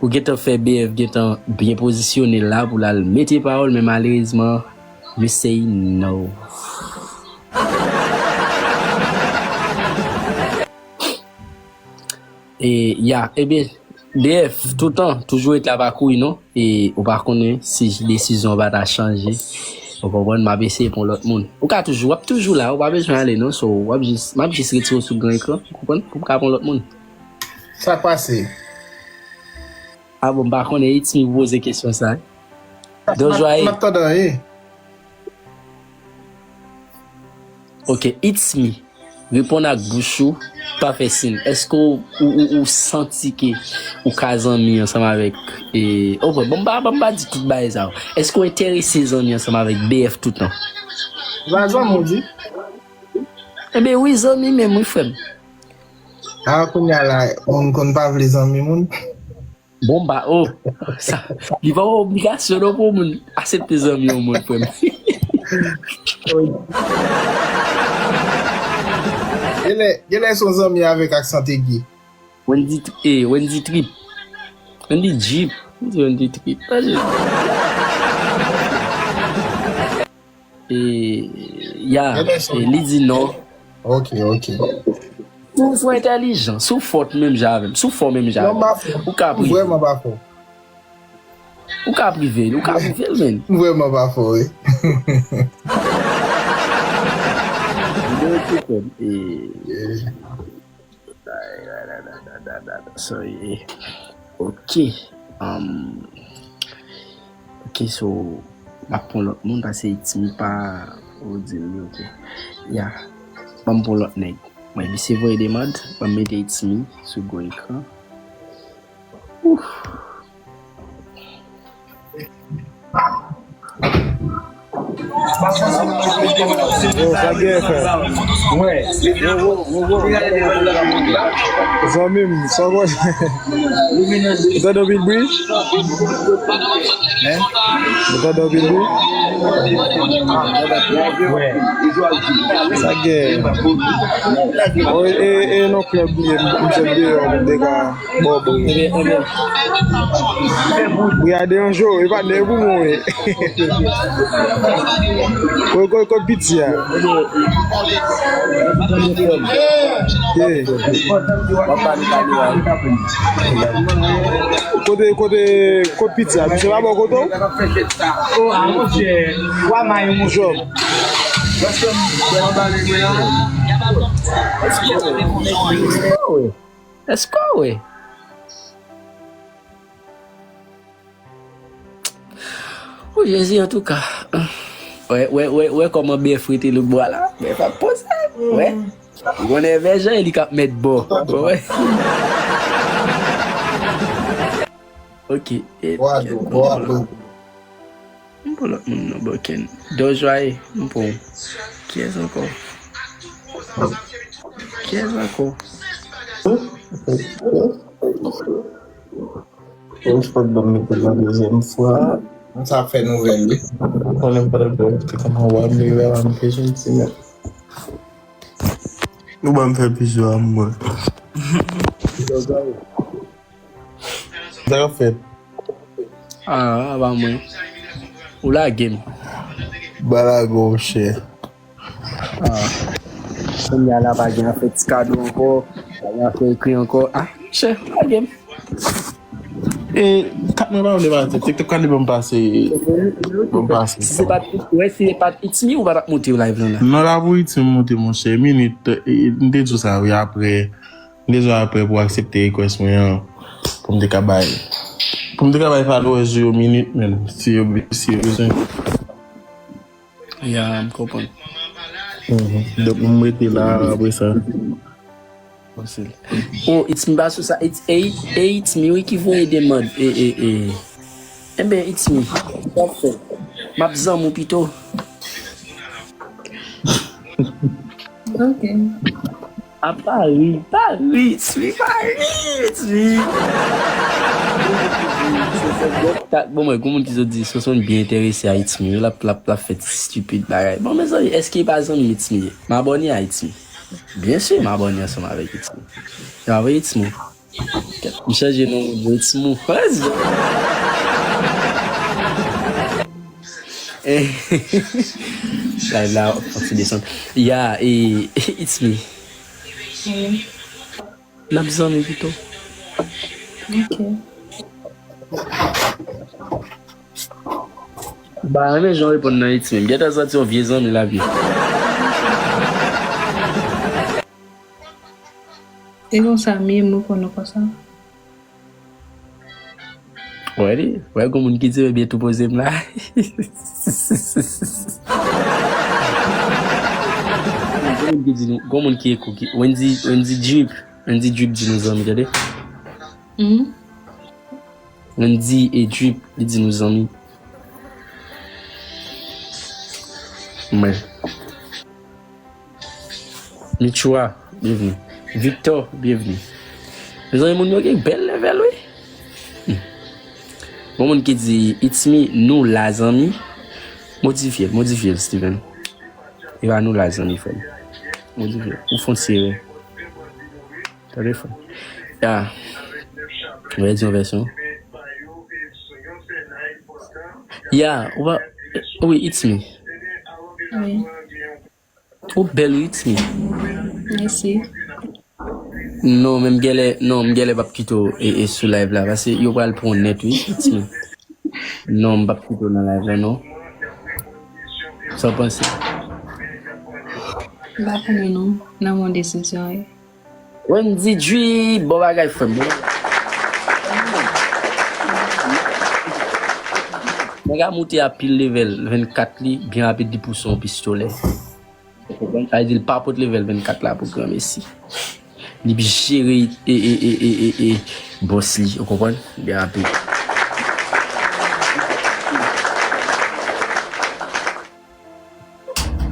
ou gentan fè B F gentan byen pozisyone la pou l al mete pawòl, men malerezman, you say no. E ya, ebyen, B F, toutan, toujou ret la, pa kouri non. E ou pa konnen si desizyon an pa ta chanje. Ou konprann, m ap eseye pran lòt moun. Ou ka toujou, w ap toujou la, ou pa bezwen ale non. So, w ap jis, m ap jis retire w sou gran ekran, ou konprann, pou m ka pran lòt moun. Sa k pase? Ah bon, m pa konnen, Itmi pou poze kesyon sa. Don Jwaye. M ap tande anyen. Ok, Itmi. Reponn ak bouch ou, pa fè siy. Èske w, ou, ou, ou santi ke ou ka zanmi ansanm avèk, e, oh, bon, bon, m pa, bon, m pa di tout bagay sa yo. Èske w enterese zanmi ansanm avèk B F toutan? Pa zanmi w di? Ebyen, wi, zanmi menm, wi, frè m. A, kounye a la, moun konn pa vle zanmi moun. Bon, m pa, oh, sa, li pa yon obligasyon non pou moun aksepte zanmi yon moun, frè m. Genlè, genlè se yon zanmi avèk aksan egi. Wendy, eh, Wendy Trip. Wendy Jeep. M di Wendy Trip. Tande. E, ya, e, li di non. Ok, ok. Si w, si w entèlijan, si w fò menm jan avè m, si w fò menm jan avè m, ou ka prive. Non, m pa fò. M vrèman pa fò. Ou ka prive l, ou ka prive l, menn. M vrèman pa fò, wi. Li okipe m. E, Sorry. Ok. Um, ok, so, m ap pran lòt moun paske Itimi pa ou di m li, ok. Ya. Ban m pran lòt nèg. Mwen, misye voye demand, ban m mete Itimi sou gwo ekran. Ouf. Yo, sa gen, frè? Yo, yo, yo, yo. Zanmi m, sa w konn? Ou tande yon pil bri? Hein? Ou tande yon pil bri? Sa gen? O, e, e, e nan klèb li ye, m, m sot deyò, m te ka. Bon, bon. Ebyen, ebyen. Bri a deranje w, e pa de pou mwen, wi. Kote, kote, kote piti a? Ye. Kote, kote, kote piti a? Misye pa bò kote w? Jòb. Èske w wè? O Jezi, antouka. Wè, wè, wè, wè kòman B F rete lòtbò a la. B F ap poze. Wè. Ou konnen Vèjan, e li k ap mèt bò. Wè. Ok. E, Gwadloup, Gwadloup. M pran lòt moun non, Boken. Dòjwaye, m pran w. Kiyès ankò? Kiyès ankò? Ou fòk ban m mete l yon dezyèm fwa. Sa ap fè nouvèl, wi. Ou konnen m pa t ap te kòman w ap leve a, m te jwenn ti mèt. Nou ban m fè pizza a, mwen. Sa k ap fèt? Ah, a pa mwen. Ou lage m. M pa lage w, monchè. Ah. Kounye a la pa gen afè ti kado ankò, pa gen afè ekri ankò. Ah, monchè, lage m. E, Mwen pa vle pase. TikTok ka li ban m pase. Ban m pase. Si se pa t, wè, si se pa t It's Me, ou pa t ap monte live lan la. Non, la pou It's Me monte, monchè. Minit, e, m te di w sa, wi, apre. M te di w apre pou aksepte request mwen an. Pou m te ka bay. Pou m te ka bay followers yo minit, menm. Si yo, si yo bezwen. Ya, m konprann. Mhm. Donk, m rete la apre sa. Fasil. Oh, It's Me pa sou sa. It's, e, e It's Me, wi, ki voye demann. E, e, e. Enben, It's Me. Sa w fè? M ap zanmi w pito. Ok. A pa ri, pa ri, It's Me, pa ri, It's Me. Bon, mwen, gon moun ki sot di, Sosonn byen enterese a It's Me, wi, l ap, l ap, l ap fè ti stupid bagay. Bon, mezanmi, èske e pa zanmi It's Me ye? M abòne a It's Me. Byen si, m abòne ansanm avèk It's Me. Yo, avè It's Me. M chanje non moun yo, It's Me. Let's go. Live la, fòk ti desann. Ya, e, It's Me. Wi. N ap zanmi pito. Ok. Ba, renmen jan w reponn nan It's Me. M gentan santi yon vye zanmi l ap ye. E konsa, m ye, m reponn nou konsa. Wè li, wè gon moun ki di, ebyen, tou poze m la. Gon moun ki di nou, gon moun ki ekou, ki, Wendy, Wendy Drip, Wendy Drip di nou zanmi, tande. Mhm. Wendy e Drip, li di nou zanmi. Mwen. Michoua, byenvni. Victor, byenvni. Mezanmi, moun yo gen bèl level, wi. Hmm. Bon, moun ki di, It's Me, nou la, zanmi. Modifye l, modifye l, Steven. E pa nou la, zanmi, frè m. Modifye l. Ou fon sere. Tande, frè m. Ya. Mwen di yon vèsyon. Ya, ou pa, wi, It's Me. Wi. Ou bèl, wi, It's Me. Mèsi. Non, men m genlè, non, m genlè p ap kite w e, e sou live la, paske yo pral pran w nèt, wi, It's Me. Non, m p ap kite w nan live la, non. Sa w panse? M pa konnen, non. Nan mon desizyon, wi. Wendy Drip, bon bagay, frè m. Nèg la moute a pil level vennkat li, byen rapid, li pouse yon pistolè. Ou konprann? Sa vle di l pa pot level vennkat la pou granmesi. Li jere e, e, e, e, e, e, boss li, ou konprann? Byen rapid.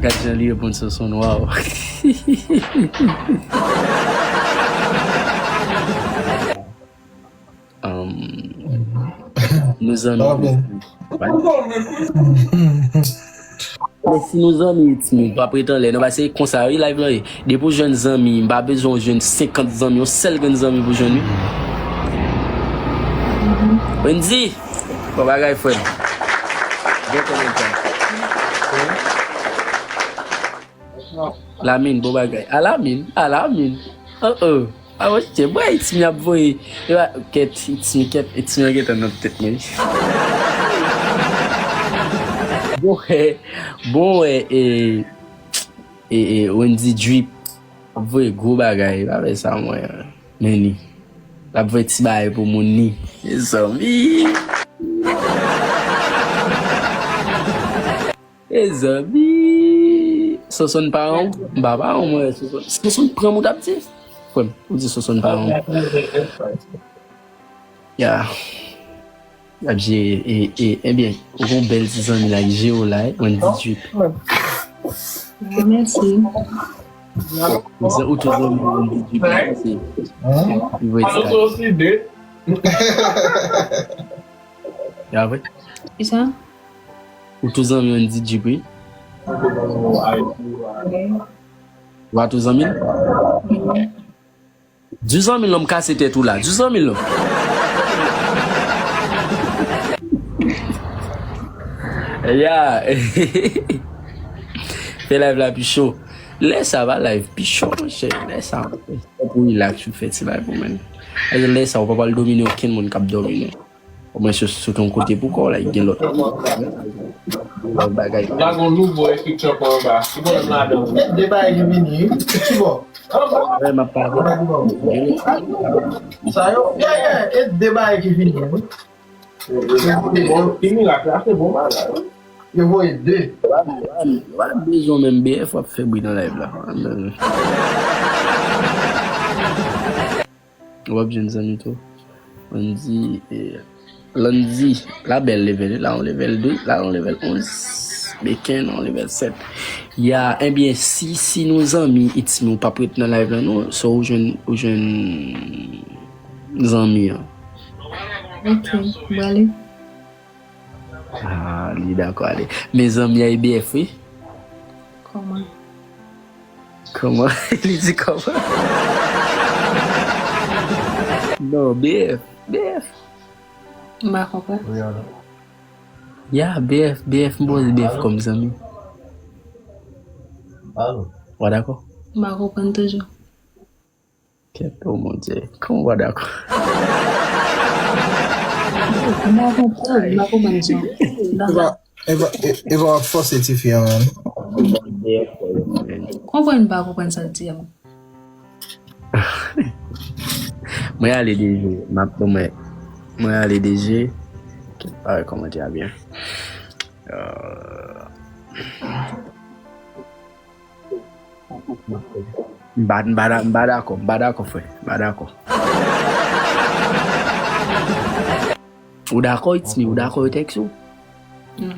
Gad jan li reponn Sosonn, waw. Um, nou zanmi. Sa va byen. Men si nou zanmi, It's Me, pa ret anlè, non, paske konsa, wi, live lan ye. Depi w jwenn zanmi, m pa bezwen w jwenn senkant zanmi, yon sèl grenn zanmi pou jwenn, wi. Wendy, bon bagay, frè m. Bon kòmantè. Lamine, bon bagay. A Lamine, a Lamine. Oh, oh. A, monchè, bwè, It's Me ap voye. E pa, kèt, It's Me, kèt, It's Me an gentan nan tèt mwen. Bon, eh, bon, eh, eh, eh, eh, Wendy Drip ap voye gwo bagay, pa fè sa, mwen. Men li. L ap voye ti bagay pou moun li. Mezanmi. Mezanmi. Sosonn pa wè w. M pa pa wè w, mwen, Sosonn. Sosonn pran m ou t ap di. Frè m, ou di Sosonn pa wè w. Ya. L ap jere, e, e, ebyen, ou gon bèl ti zanmi la, ki jere w la, eh, Wendy Drip. Mèsi. Ou tou zanmi Wendy Drip la, se, se, se, ya vre? Kisa? Ou tou zanmi Wendy Drip, wi. Wi. Ou pa tou zanmi l? Wi. Di zanmi l non, m kase tèt ou la. Di zanmi l non. Ya. Fè live la pi cho. Lè sa pa live pi cho, monchè. Lè sa, pou relax, ou fè ti live ou menm. Lè sa, ou pa pral domine okenn moun k ap domine w. Omwen si w sot yon kote pou kò w, like, gen lòt. Lòt bagay. La gon nouvo ekip chanpon anba. Ki pwoblèm ladan? Gen de bagay ki vini, wi. Ki bò? Wè, m ap pale. Sa yo, yeah, yeah, e de bagay ki vini, wi. Se bon, ki mirak la, se bon bagay, wi. Yo voye de. Wa, wa, wa bezwen menm B F w ap fè bri nan live la. W ap jwenn zanmi tou. Landy, eh, Landy, la bèl level, la yon level de, la yon level onz, Beken, yon level sèt. Ya, ebyen, si, si nou zanmi, it's me, ou p ap ret nan live la, non, so ou jwenn, ou jwenn zanmi an. Ok, m prale. Ah, li dakò ale. Men zanmi a e B F, wi. Kòman? Kòman? Li di kòman? Non, B F, B F. M pa konprann. Wi, alò. Ya, B F, B F, m poze B F kòm zanmi. Alò. Wa dakò? M pa konprann toujou. Kèt, oh mon Dieu. Kòman w pa dakò? M pa konprann, m pa konprann sa. E pa, e pa, e, e pa w ap fòse tifi an, man. Konprann, m pa konprann sa l di a. Mwen ale deje, m ap, mwen, mwen ale deje. Kèt, pa wè kòmantè a byen. Euh, M pa, m pa da-, m pa dakò, m pa dakò, frè. M pa dakò. Ou dakò, it's me, ou dakò yo tèks ou? Non.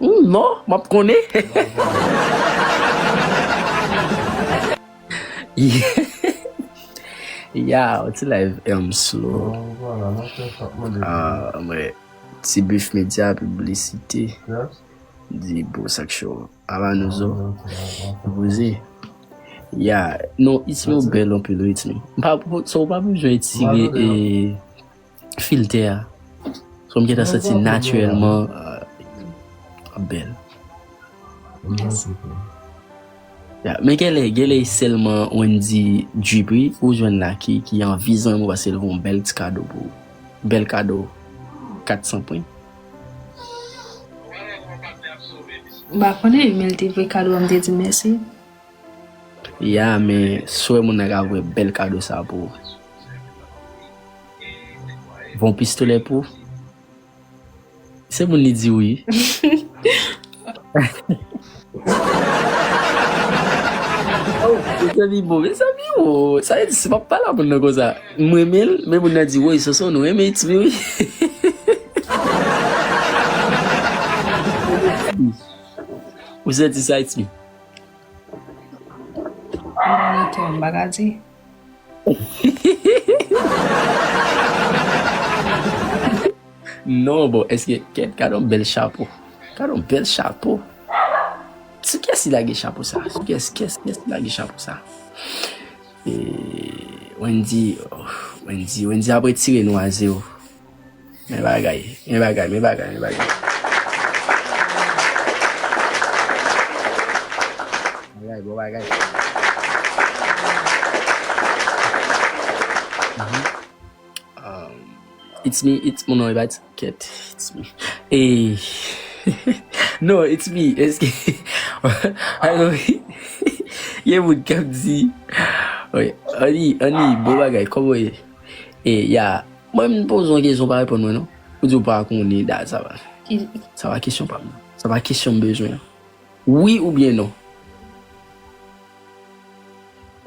Hmm, non, m ap konnen. Yeah, ti live, um, slow. Ah, mwen, ti bif medya, piblisite. Di bon, sa k cho. Aba nou zo. Poze. Ya, non, it's me bèl anpil, wi, it's me. M pa, so, ou pa bezwen etire, e, filtè a. So, m gentan santi natirèlman, euh, bèl. Ya, men genlè, genlè sèlman Wendy Dupuis ou jwenn la ki, ki anvi zanmi w paske l voye yon bèl ti kado pou ou. Bèl kado, kat san pwen. M pa konnen, men l te voye kado a, m te di mèsi. Ya, men si w wè moun nan ka voye bèl kado sa pou ou. Voye yon pistolè pou ou. Se moun li di wi. Oh, mezanmi, bon, mezanmi, oh, sa vle di si m ap pale a moun nan konsa, m renmen l, men moun nan di, woy, Sonson, nou renmen It's me, wi. Ou santi sa, It's me? M pa nan kè, m pa ka di. Non, bon, èske, kèt, gade yon bèl chapo. Gade yon bèl chapo. Sou kiyès li lage chapo sa? Sou kiyès, kiyès, kiyès li lage chapo sa? E, Wendy, oh, Wendy, Wendy ap retire nou a zewo. Men bagay, men bagay, men bagay, men bagay. Bagay, bon bagay. Mhm. Um, it's me, it's, mon non e pa It's, kèt, it's me. E, non, it's me, èske, alo, gen moun k ap di, wi, Annie, Annie, bon bagay, kòman w ye? E, ya, mwen, m poze yon kesyon, w pa reponn mwen, non. Ou di w pa konnen, dat sa va. Ki Sa pa kesyon pa m. Sa pa kesyon m bezwen an. Wi oubyen non?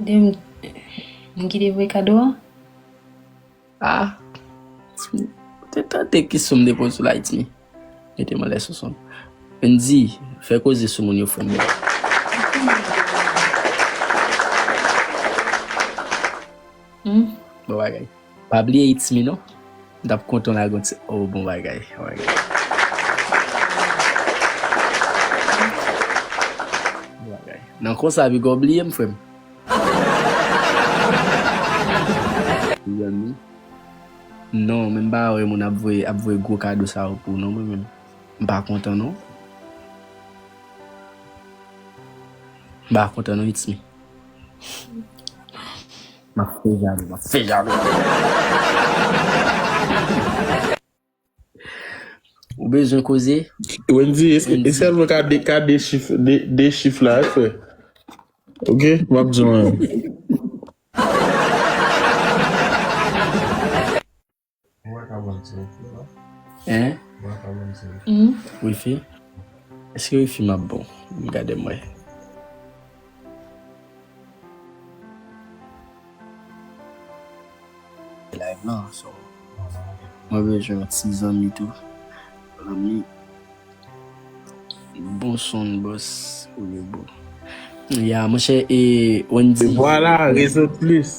De m, m ki te voye kado a? Ah, m te tande kesyon m te poze w la, It's me. Mete m anlè Sonson. Wendy, fè koze sou moun yo, frè m. Hmm? Bon bagay. Pa bliye It's me, non. M t ap kontan w lage yon ti, oh, bon bagay, bon bagay. Bon bagay. Nan konsa, piga w bliye m, frè m. Zanmi. Non, men m pa wè moun ap voye, ap voye gwo kado sa yo pou ou, non, mwen menm. M pa kontan, non. M pa kontan, non, It's me. M ap fè jalou, m ap fè jalou. Ou bezwen koze? Wendy, e sèlman ka de, ka de chif, de, de chif la, wi, frè. Ok, m ap di w anyen. Hein? Wifi? Èske wifi m ap bon? M gade m wè. Live lan, so. Mwen bezwen yon ti zanmi tou. Zanmi. Bon son, boss. Ou ye bon. Ya, monchè, e Wendy. E vwala, rezon plis.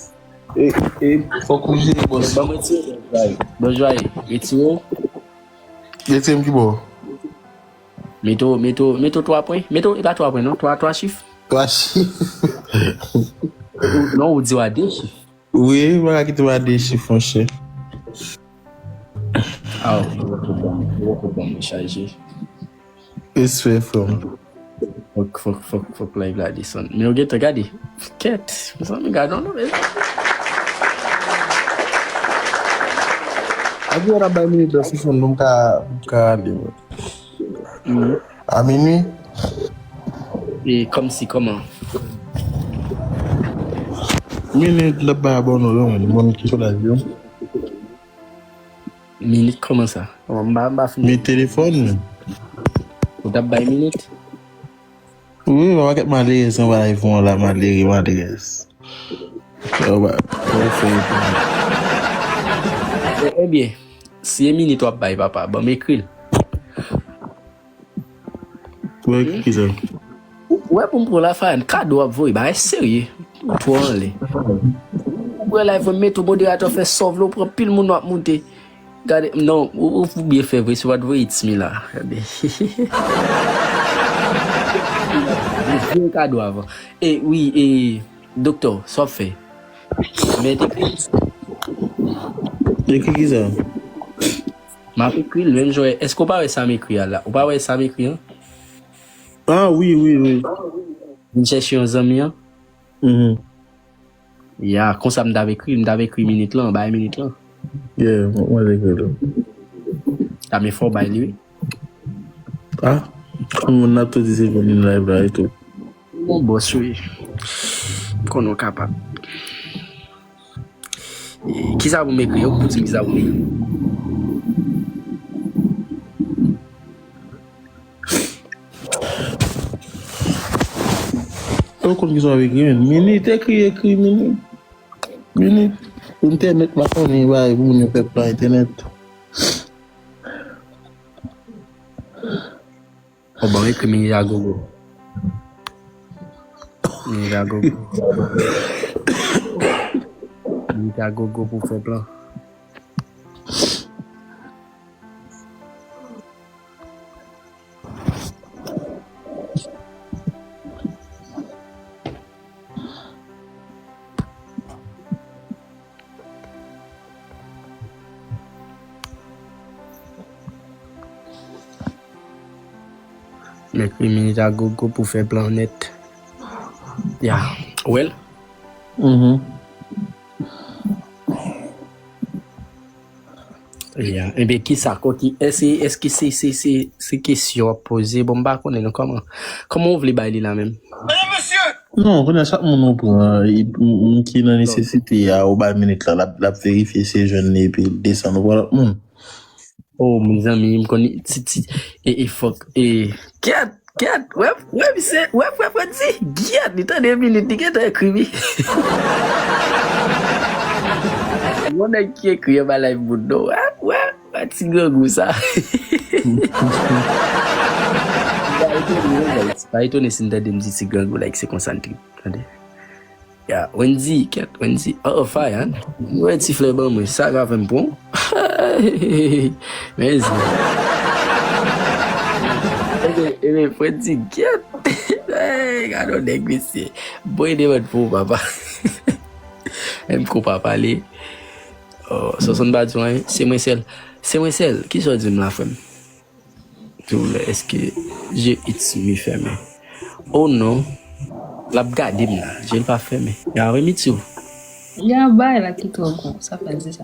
E, e, fòk ou jere, boss. Ban mwen retire, bon, jwaye. Retire w. Retire m ki bò? Mete w, mete w, mete w twa pwen. Mete w, e pa twa pwen, non. Twa, twa chif. Twa chif. Non, ou di w a de chif. Wi, m pa ka kite w a de chif, monchè. Ah, ok, ok, bon, ok, bon, mwen chaje. Respè, frè m. Fòk, fòk, fòk, fòk live la desann. Men yo gentan gade. Kèt, mezanmi, gade non, men. Apre, w ap bay minit nan sou fon, nou m ka, m ka ale, mwen. Mhm. A minui? E kòmsi, kòman? Minit, l ap bay abòne w, mwen, moun ki sou live yo. Minit kòman sa? M pa, m pa fini. Men telefòn, men. Ou t ap bay minit? Wi, yon pakèt malerèz anba live mwen la, malere, malerèz. Yo, ba, yo fè epi. E, ebyen, si e minit w ap bay, papa, ban m ekri l. Ou ekri ki sa? Ou wè pou m pran lafa, kado w ap voye, bagay serye. Ou twò anlè. Ou pran live, ou mete w moderatè, fè sa w vle, ou pran pil moun w ap moute. Gade, non, ou, ou, ou byen fè vre, si w pa t voye it's me la. Gade. Voye kado avan. E, wi, e, doktè, sa w ap fè? Mèt ekri. Ekri ki sa? M ap ekri l, menm jan, èske w pa wè sa m ekri a la? Ou pa wè sa m ekri an? Ah, wi, wi, wi. Vin chèche yon zanmi an? Mhm. Ya, konsa m t ap ekri, m t ap ekri minit lan, bay minit lan. Yeah, mwen, mwen te ekri l. Ta men fò w bay li, wi. Ah, moun nan ap tou di se pou moun live la e tou. Bon, bòs, wi. M konnen w kapab. E, kisa pou m ekri? Ou pou di m kisa pou m ekri? Ou konn kisa w ap ekri, men. Minit, ekri, ekri, minit. Minit. Entènèt, pa konnen, bay, pou moun yo fè plan entènèt. Bon, bon, ekri minit a gogo. Minit a gogo. Minit a gogo pou fè plan. Mèt minit a gogo pou fè plan nèt. Ya. Ou wè l? Mhm. Ya. Ebyen, kisa, kòki, èske, èske se, se, se, se kesyon w ap poze? Bon, m pa konnen non, kòman, kòman w vle bay li la menm? Non, kounye a, chak moun ou pran, e, m, m ki nan nesesite a, ou bay minit la, l ap, l ap verifye si l jwenn li, epi l desann, ou pran lòt moun. Oh, mezanmi, m konn ti, ti, e, e, fòk, e, kèt, kèt, wè, wè, misye, wè, wè, wè, di, kèt, li tande minit, li gentan ekri, wi. Yon nèg ki ekri anba live moun, non, wè, wè, wè, ti grangou sa. Pa etone, non, guys, pa etone si n tande m di ti grangou, like, se konsa n trip, tande. Ya, Wendy, kèt, Wendy. Oh, oh, Fayan. Mwen ti flè ban mwen. Sa ka fè m pran. Men zi. Ebe, ebe, Wendy, kèt. Hey, gade yon nèg, mesye. Boy, demann pou papa. M ko pa pale. Oh, Sonsonn pa di anyen. Se mwen sèl. Se mwen sèl. Kisa w di m la, frè m? Silvouplè, èske je it's me fèmen? Oh non. L ap gade m la. Je l pa fèmen. Ya, remit yo. Ya, bay la ki twò gwo. Sa fè l di sa.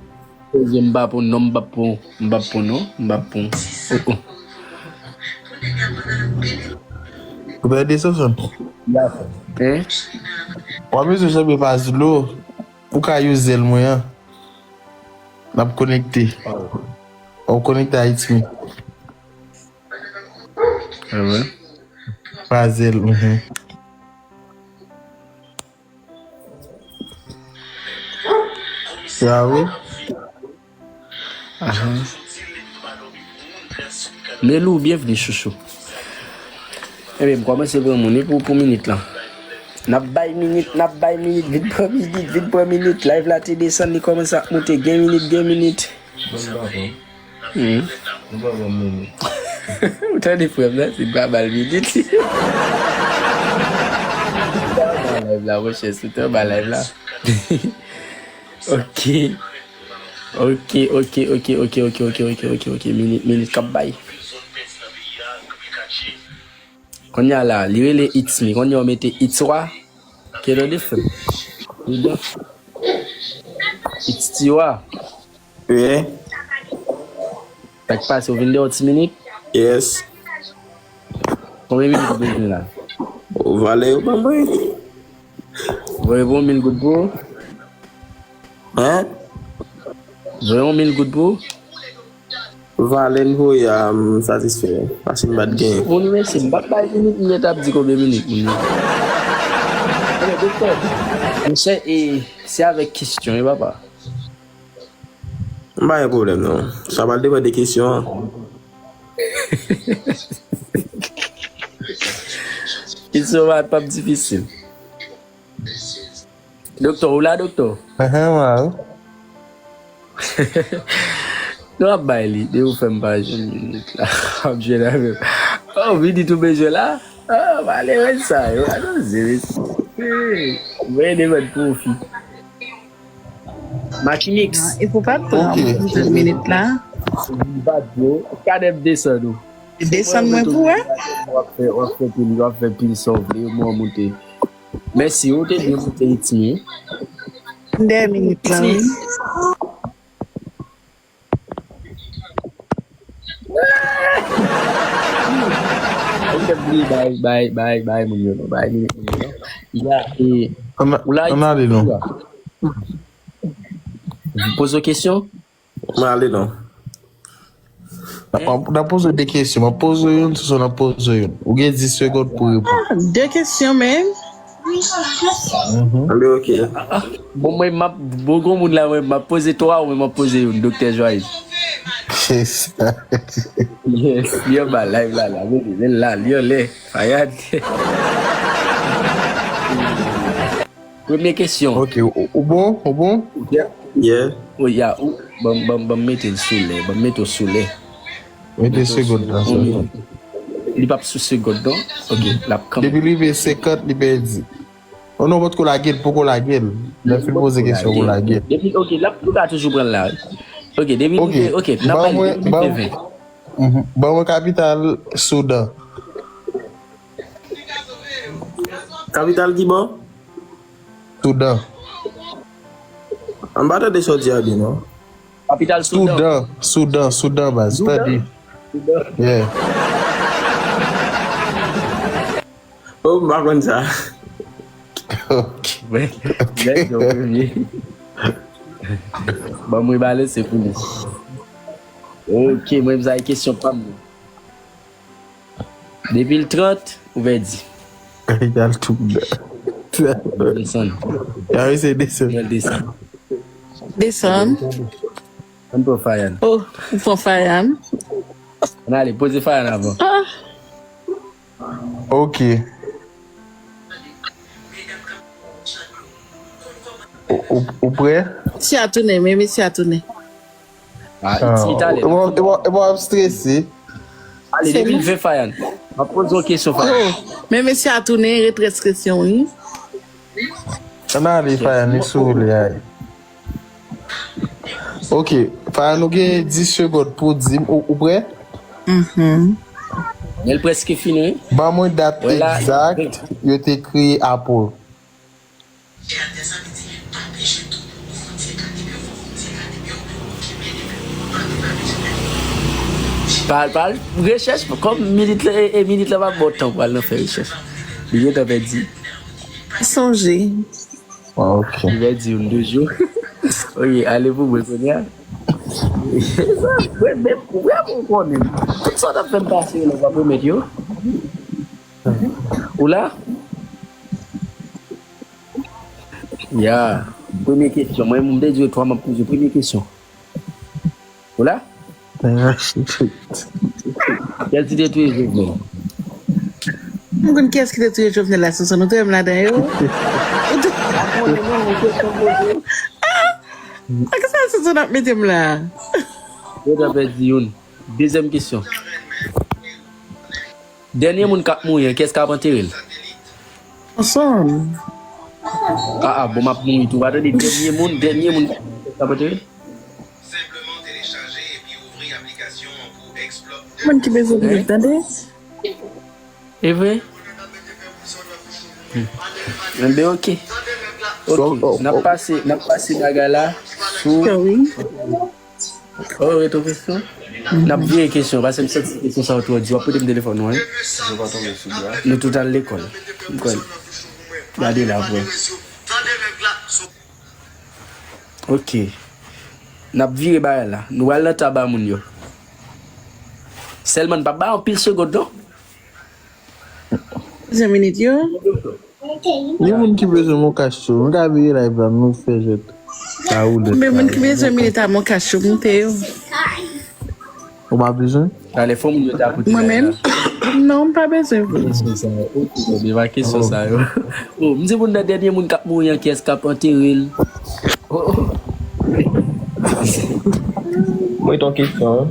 Koze m pa pou non, m pa pou, m pa pou non, m pa pou. Oh, oh. Ou tande Samson? Hein? W ap bezwen janbe pa zlo. Ou ka use zèl mwen an. N ap konekte. W ap konekte a Itmi. Ah ouais? Pa zèl. Mhm. Bravo. Ahan. Melou, byenvni chouchou. Ebyen, m kòmanse pran moun wi pou, pou minit lan. N ap bay minit, n ap bay minit, vin pran minit, vin pran minit. Live la te desann, li kòmanse ap monte. Gen minit, gen minit. Bon, m pa bon. Hmm. M pa bon, men. Ou tande frè m nan, se pa bal minit li. Ba live la, monchè, se te ba live la. Ok. Ok, ok, ok, ok, ok, ok, ok, ok, ok, minit, minit k ap bay. Kounye a la, li rele It's Me. Kounye a w mete It's Wa. Ke nan defèm. It's Tiwa. Wi. Sa k pase, w vin deyò ti minit? Yes. Konbyen minit ou bezwen la? Valè yo ban mwen. Voye pou mil goud pou ou? Hein? Voye yon mil goud pou ou? Valè n voye a, m satisfè. Paske m pa t genyen. Moun mesye, m pa t bay minit, m gentan ap di konbyen minit moun yo. Monchè, e, se avèk kesyon, e papa. M pa gen pwoblèm non. Sa pral depann de kesyon an. Kesyon pa p ap difisil. Doktè, ou la, doktè? Ahan, mwen la wi. Nou ap bay li, depi ou fè m pa jwenn minit la. Ap jwenn avè m. Oh, minit ou bezwen la? Ah, malere sa yo, a nou zere. Mwen demann pwofi. Makimix. E pou pa pran pou jwenn minit la. Bat yo. Kadèm desann ou. Desann mwen pou wè. W ap fè, w ap fè pil, w ap fè pil sa w vle, mwen monte. Mèsi, ou te byen monte Itimi. Dèyè minit la wi. Bay, bay, bay, bay, bay, moun yo non, bay minit moun yo non. Ya, e, Ann ou la, ann ale non. Poze w kesyon? Mwen ale non. N ap poze de kesyon. M ap poze youn, sou sa n ap poze youn. Ou gen dis segonn pou reponn. Ah, de kesyon menm. Anben, ok. Bon, mwen, m ap, bon, gon moun la, mwen, m ap poze twa, mwen, m ap poze youn, Doktè Joaillier. Se sa. Yes, li anba live la, la, men, men la, li anlè. Fayad. Premye kesyon. Ok, ou, ou bon? Ou bon? Yeah. Oh, ya, ou, ban, ban, ban mete l sou lè, ban mete w sou lè. Mete segonn nan sa. Li p ap sou segonn, non? Ok, l ap kanpe. Depi li rive senkant, li pèdi. Oh non, potko lage l, poko lage l. Lè fin poze kesyon, ou lage l. Depi, ok, l ap, nou ka toujou pran l la. Ok, depi, Ok. ok, n ap Ban pale mwen, depi ban, ven. Mhm. Ban mwen kapital Soudan. Kapital ki bò? Soudan. M pa tande sa w di a byen non. Kapital Soudan. Soudan, Soudan, Soudan, baz. Tande. Yeah. Oh, m pa konn sa. Ok. Mwen, mwen, mwen premye. Ban mwen balanse pou nou. Ok, mwen, sa e kesyon pa m. Depi l trant, ou pèdi. Kapital Soudan. Desann. Ya, wi, se desann. Mwen desann. Desann. Ann pran Fayan. Oh, ou pran Fayan. Ann ale, poze Fayan avan. Ah, Ok. Ou, ou, ou prè? Mesye a tounen, men mesye a tounen. Ah, iti talè. E w ap strese. Ale, depi l ven Fayan. M ap poze yon kesyon Fayan. Oh, men mesye a tounen, retrès kesyon wi. Ann ale, Fayan, li sou li a. Ok, Fayan, ou gen dis segonn pou di m, ou, ou prè? Mhm. Men l prèske fini, wi. Ban mwen dat Wè la, egzak yo te kreye Apple. Pa, pa al rechèch, kòm minit la, e, e minit la pa bon tan pou al nan fè rechèch. Li gentan pèdi. Sonje. Ah, ok. Li pèdi youn de jou. Ok, ale pou mwen kounye a. Mwen menm, ou wè pou konnen. Tout sa w t ap fè m pase yo, w ap remèt yo. Ou la? Ya. Premye kesyon. Mwen, m te di w twa, m ap poze premye kesyon. Ou la? Kiyès ki te touye Jovenel? M konn kiyès ki te touye Jovenel la, Sonson, ou touye m ladan yo? Ou tou- Ah! Ak sa, Sonson ap mete m la. Yo ta pèdi youn. Dezyèm kesyon. Dènye moun k ap mouri an, kiyès k ap antere l? Sonson. Ah, ah, bon, m ap mouri tou. Atande, dènye moun, dènye moun k ap antere l? Moun ki bezwen vini tande. E vre? Enben, oke. Oke. N ap pase, n ap pase bagay la sou. Wi. Oh, retro kesyon. N ap vire kesyon, paske m santi kesyon sa yo twò di. W ap pote m telefòn ou, wi. Nou tout al lekòl. M kwè. Gade la, bro. Ok. N ap vire bagay la. Nou pral nan tab a moun yo. Sèlman n p ap bay anpil segond, non. Jan minit yo. Ni moun ki bezwen mon kach tou. Nou ka vire live la, nou fè jwèt. Ka woule. Men moun ki bezwen minit a mon kach yo, moute yo. Ou pa bezwen? Talè fò moun yo ta koute. Mwen menm? Non, m pa bezwen vre. Kesyon sa yo. Ok, men pa kesyon sa yo. Oh, m di moun nan dènye moun k ap mouri an, kiyès k ap antere l? Oh, oh. Mwen ton kesyon, hein?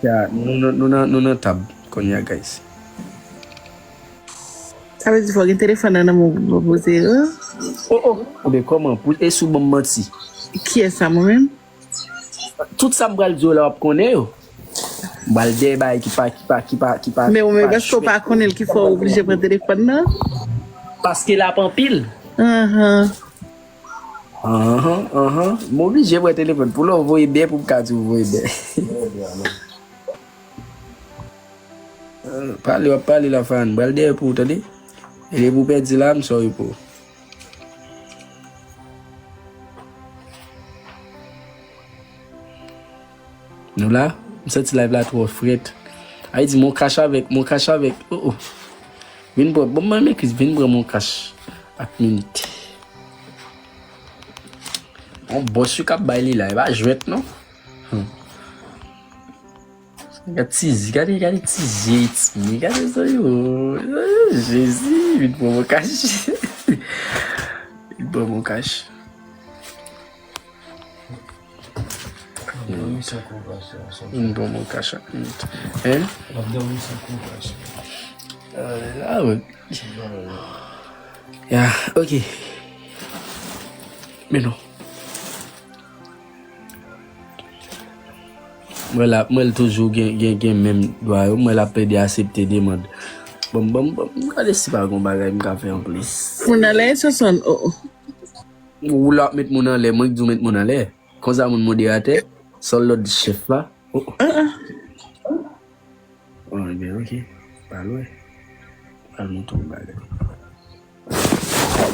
Ya, nou, nou, nou nan, nou nan tab kounye a, guys. Sa vle di fò gen telefòn nan nan men w pou poze yo? Oh, oh. Oubyen kòman? Pou, e si w ban m manti? Kiyès sa, mwen menm? Tout sa m pral di w la, w ap konnen yo. M pral dèyè bagay ki pa, ki pa, ki pa, ki pa. Men w menm, èske w pa konnen l ki fè w oblije pran telefòn nan? Paske l ap anpil. Ahan. Ahan, ahan. M oblije pran telefòn pou lè w voye byen pou m ka di w voye byen. Pale, w ap pale la, Fan. M pral dèyè pou ou, tande? E depi w pèdi la, m sorry pou ou. Nou la? M santi live la twò frèt. Ay di, mon kach avèk, mon kach avèk. Oh, oh. Vin pran, bon, mwen mekri, vin pran mon kach ak minit. Yon bòs yo k ap bay li la, e pa jwèt, non. Hmm. Gade ti zi, gade, gade ti zi, ti, gade sa yo. Jezi, vin pran mon kach. Vin pran mon kach. Vin pran mon kach ak minit. Hein? Ah, wè. Ya, ok. Men non. Mwen la, mwen toujou gen, gen, gen menm dwa yo. Mwen la plede aksepte demann. Bon, bon, bon, m gade si pa gon bagay m ka fè anplis. Moun anlè, Sonson, oh, oh. Ou la ap met moun anlè, mwen k di w met moun anlè. Konsa moun moderatè, sa w lòd chèf la. Oh, oh. Ah, ah. Oh, ebyen, ok. Pa lwen. Al montre w bagay.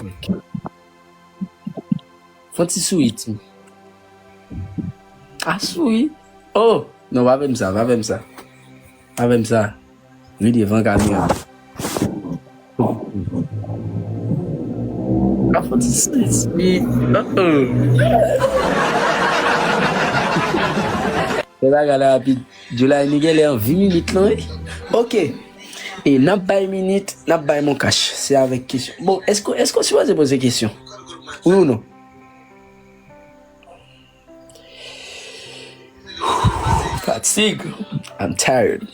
Ok. Fè yon ti souri, ti. Ah, souri. Oh! Non, pa fè m sa, pa fè m sa. Pa fè m sa. Vin devan kamera. Pa fè yon ti souri, ti. Oh, oh. Fè bagay la rapid. Joulay, nou genlè an ven minit lan, wi. Ok. E n ap bay minit, n ap bay mon kach. Se avèk kesyon. Bon, èske, èske w sipoze poze kesyon? Wi ou non? Fatig. I'm tired.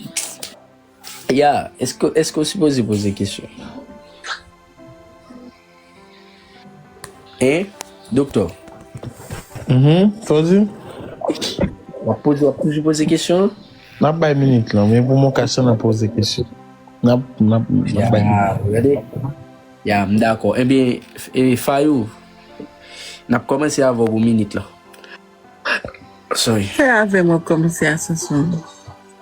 Ya, èske, èske w sipoze poze kesyon? Hein? Doktè. Mhm, sa w di? W ap poze, w ap toujou poze kesyon an? N ap bay minit lan, men pou mon kach la, n ap poze kesyon. N ap, n ap, n ap bay minit. Ya, gade. Ya, m dakò. Ebyen, e, Fayou, n ap kòmanse avè w pou minit lan. Sorry. Se avè m w ap kòmanse a Sonson.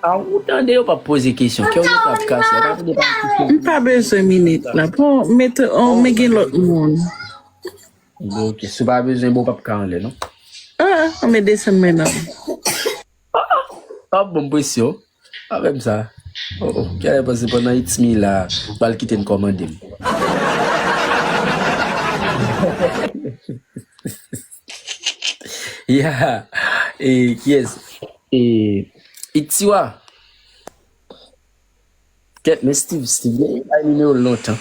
A, ou tande yo p ap poze kesyon. Kè w gentan ap kase. Ou pa tande pa kesyon. M pa bezwen minit la. Bon, mete, on, men gen lòt moun. Bon, ok. Si w pa bezwen, bon, w p ap ka anlè, non? Ah, ah, men desann men nan. Ah, ah. Ap ban m presyon. Avè m sa. Oh, oh. Kè lè panse pandan It's Me la, w pral kite n kòmande m. Ya. E, kiyès? E, Itiwa. Kèt, men Steve, Steve, li bay nimewo l lontan.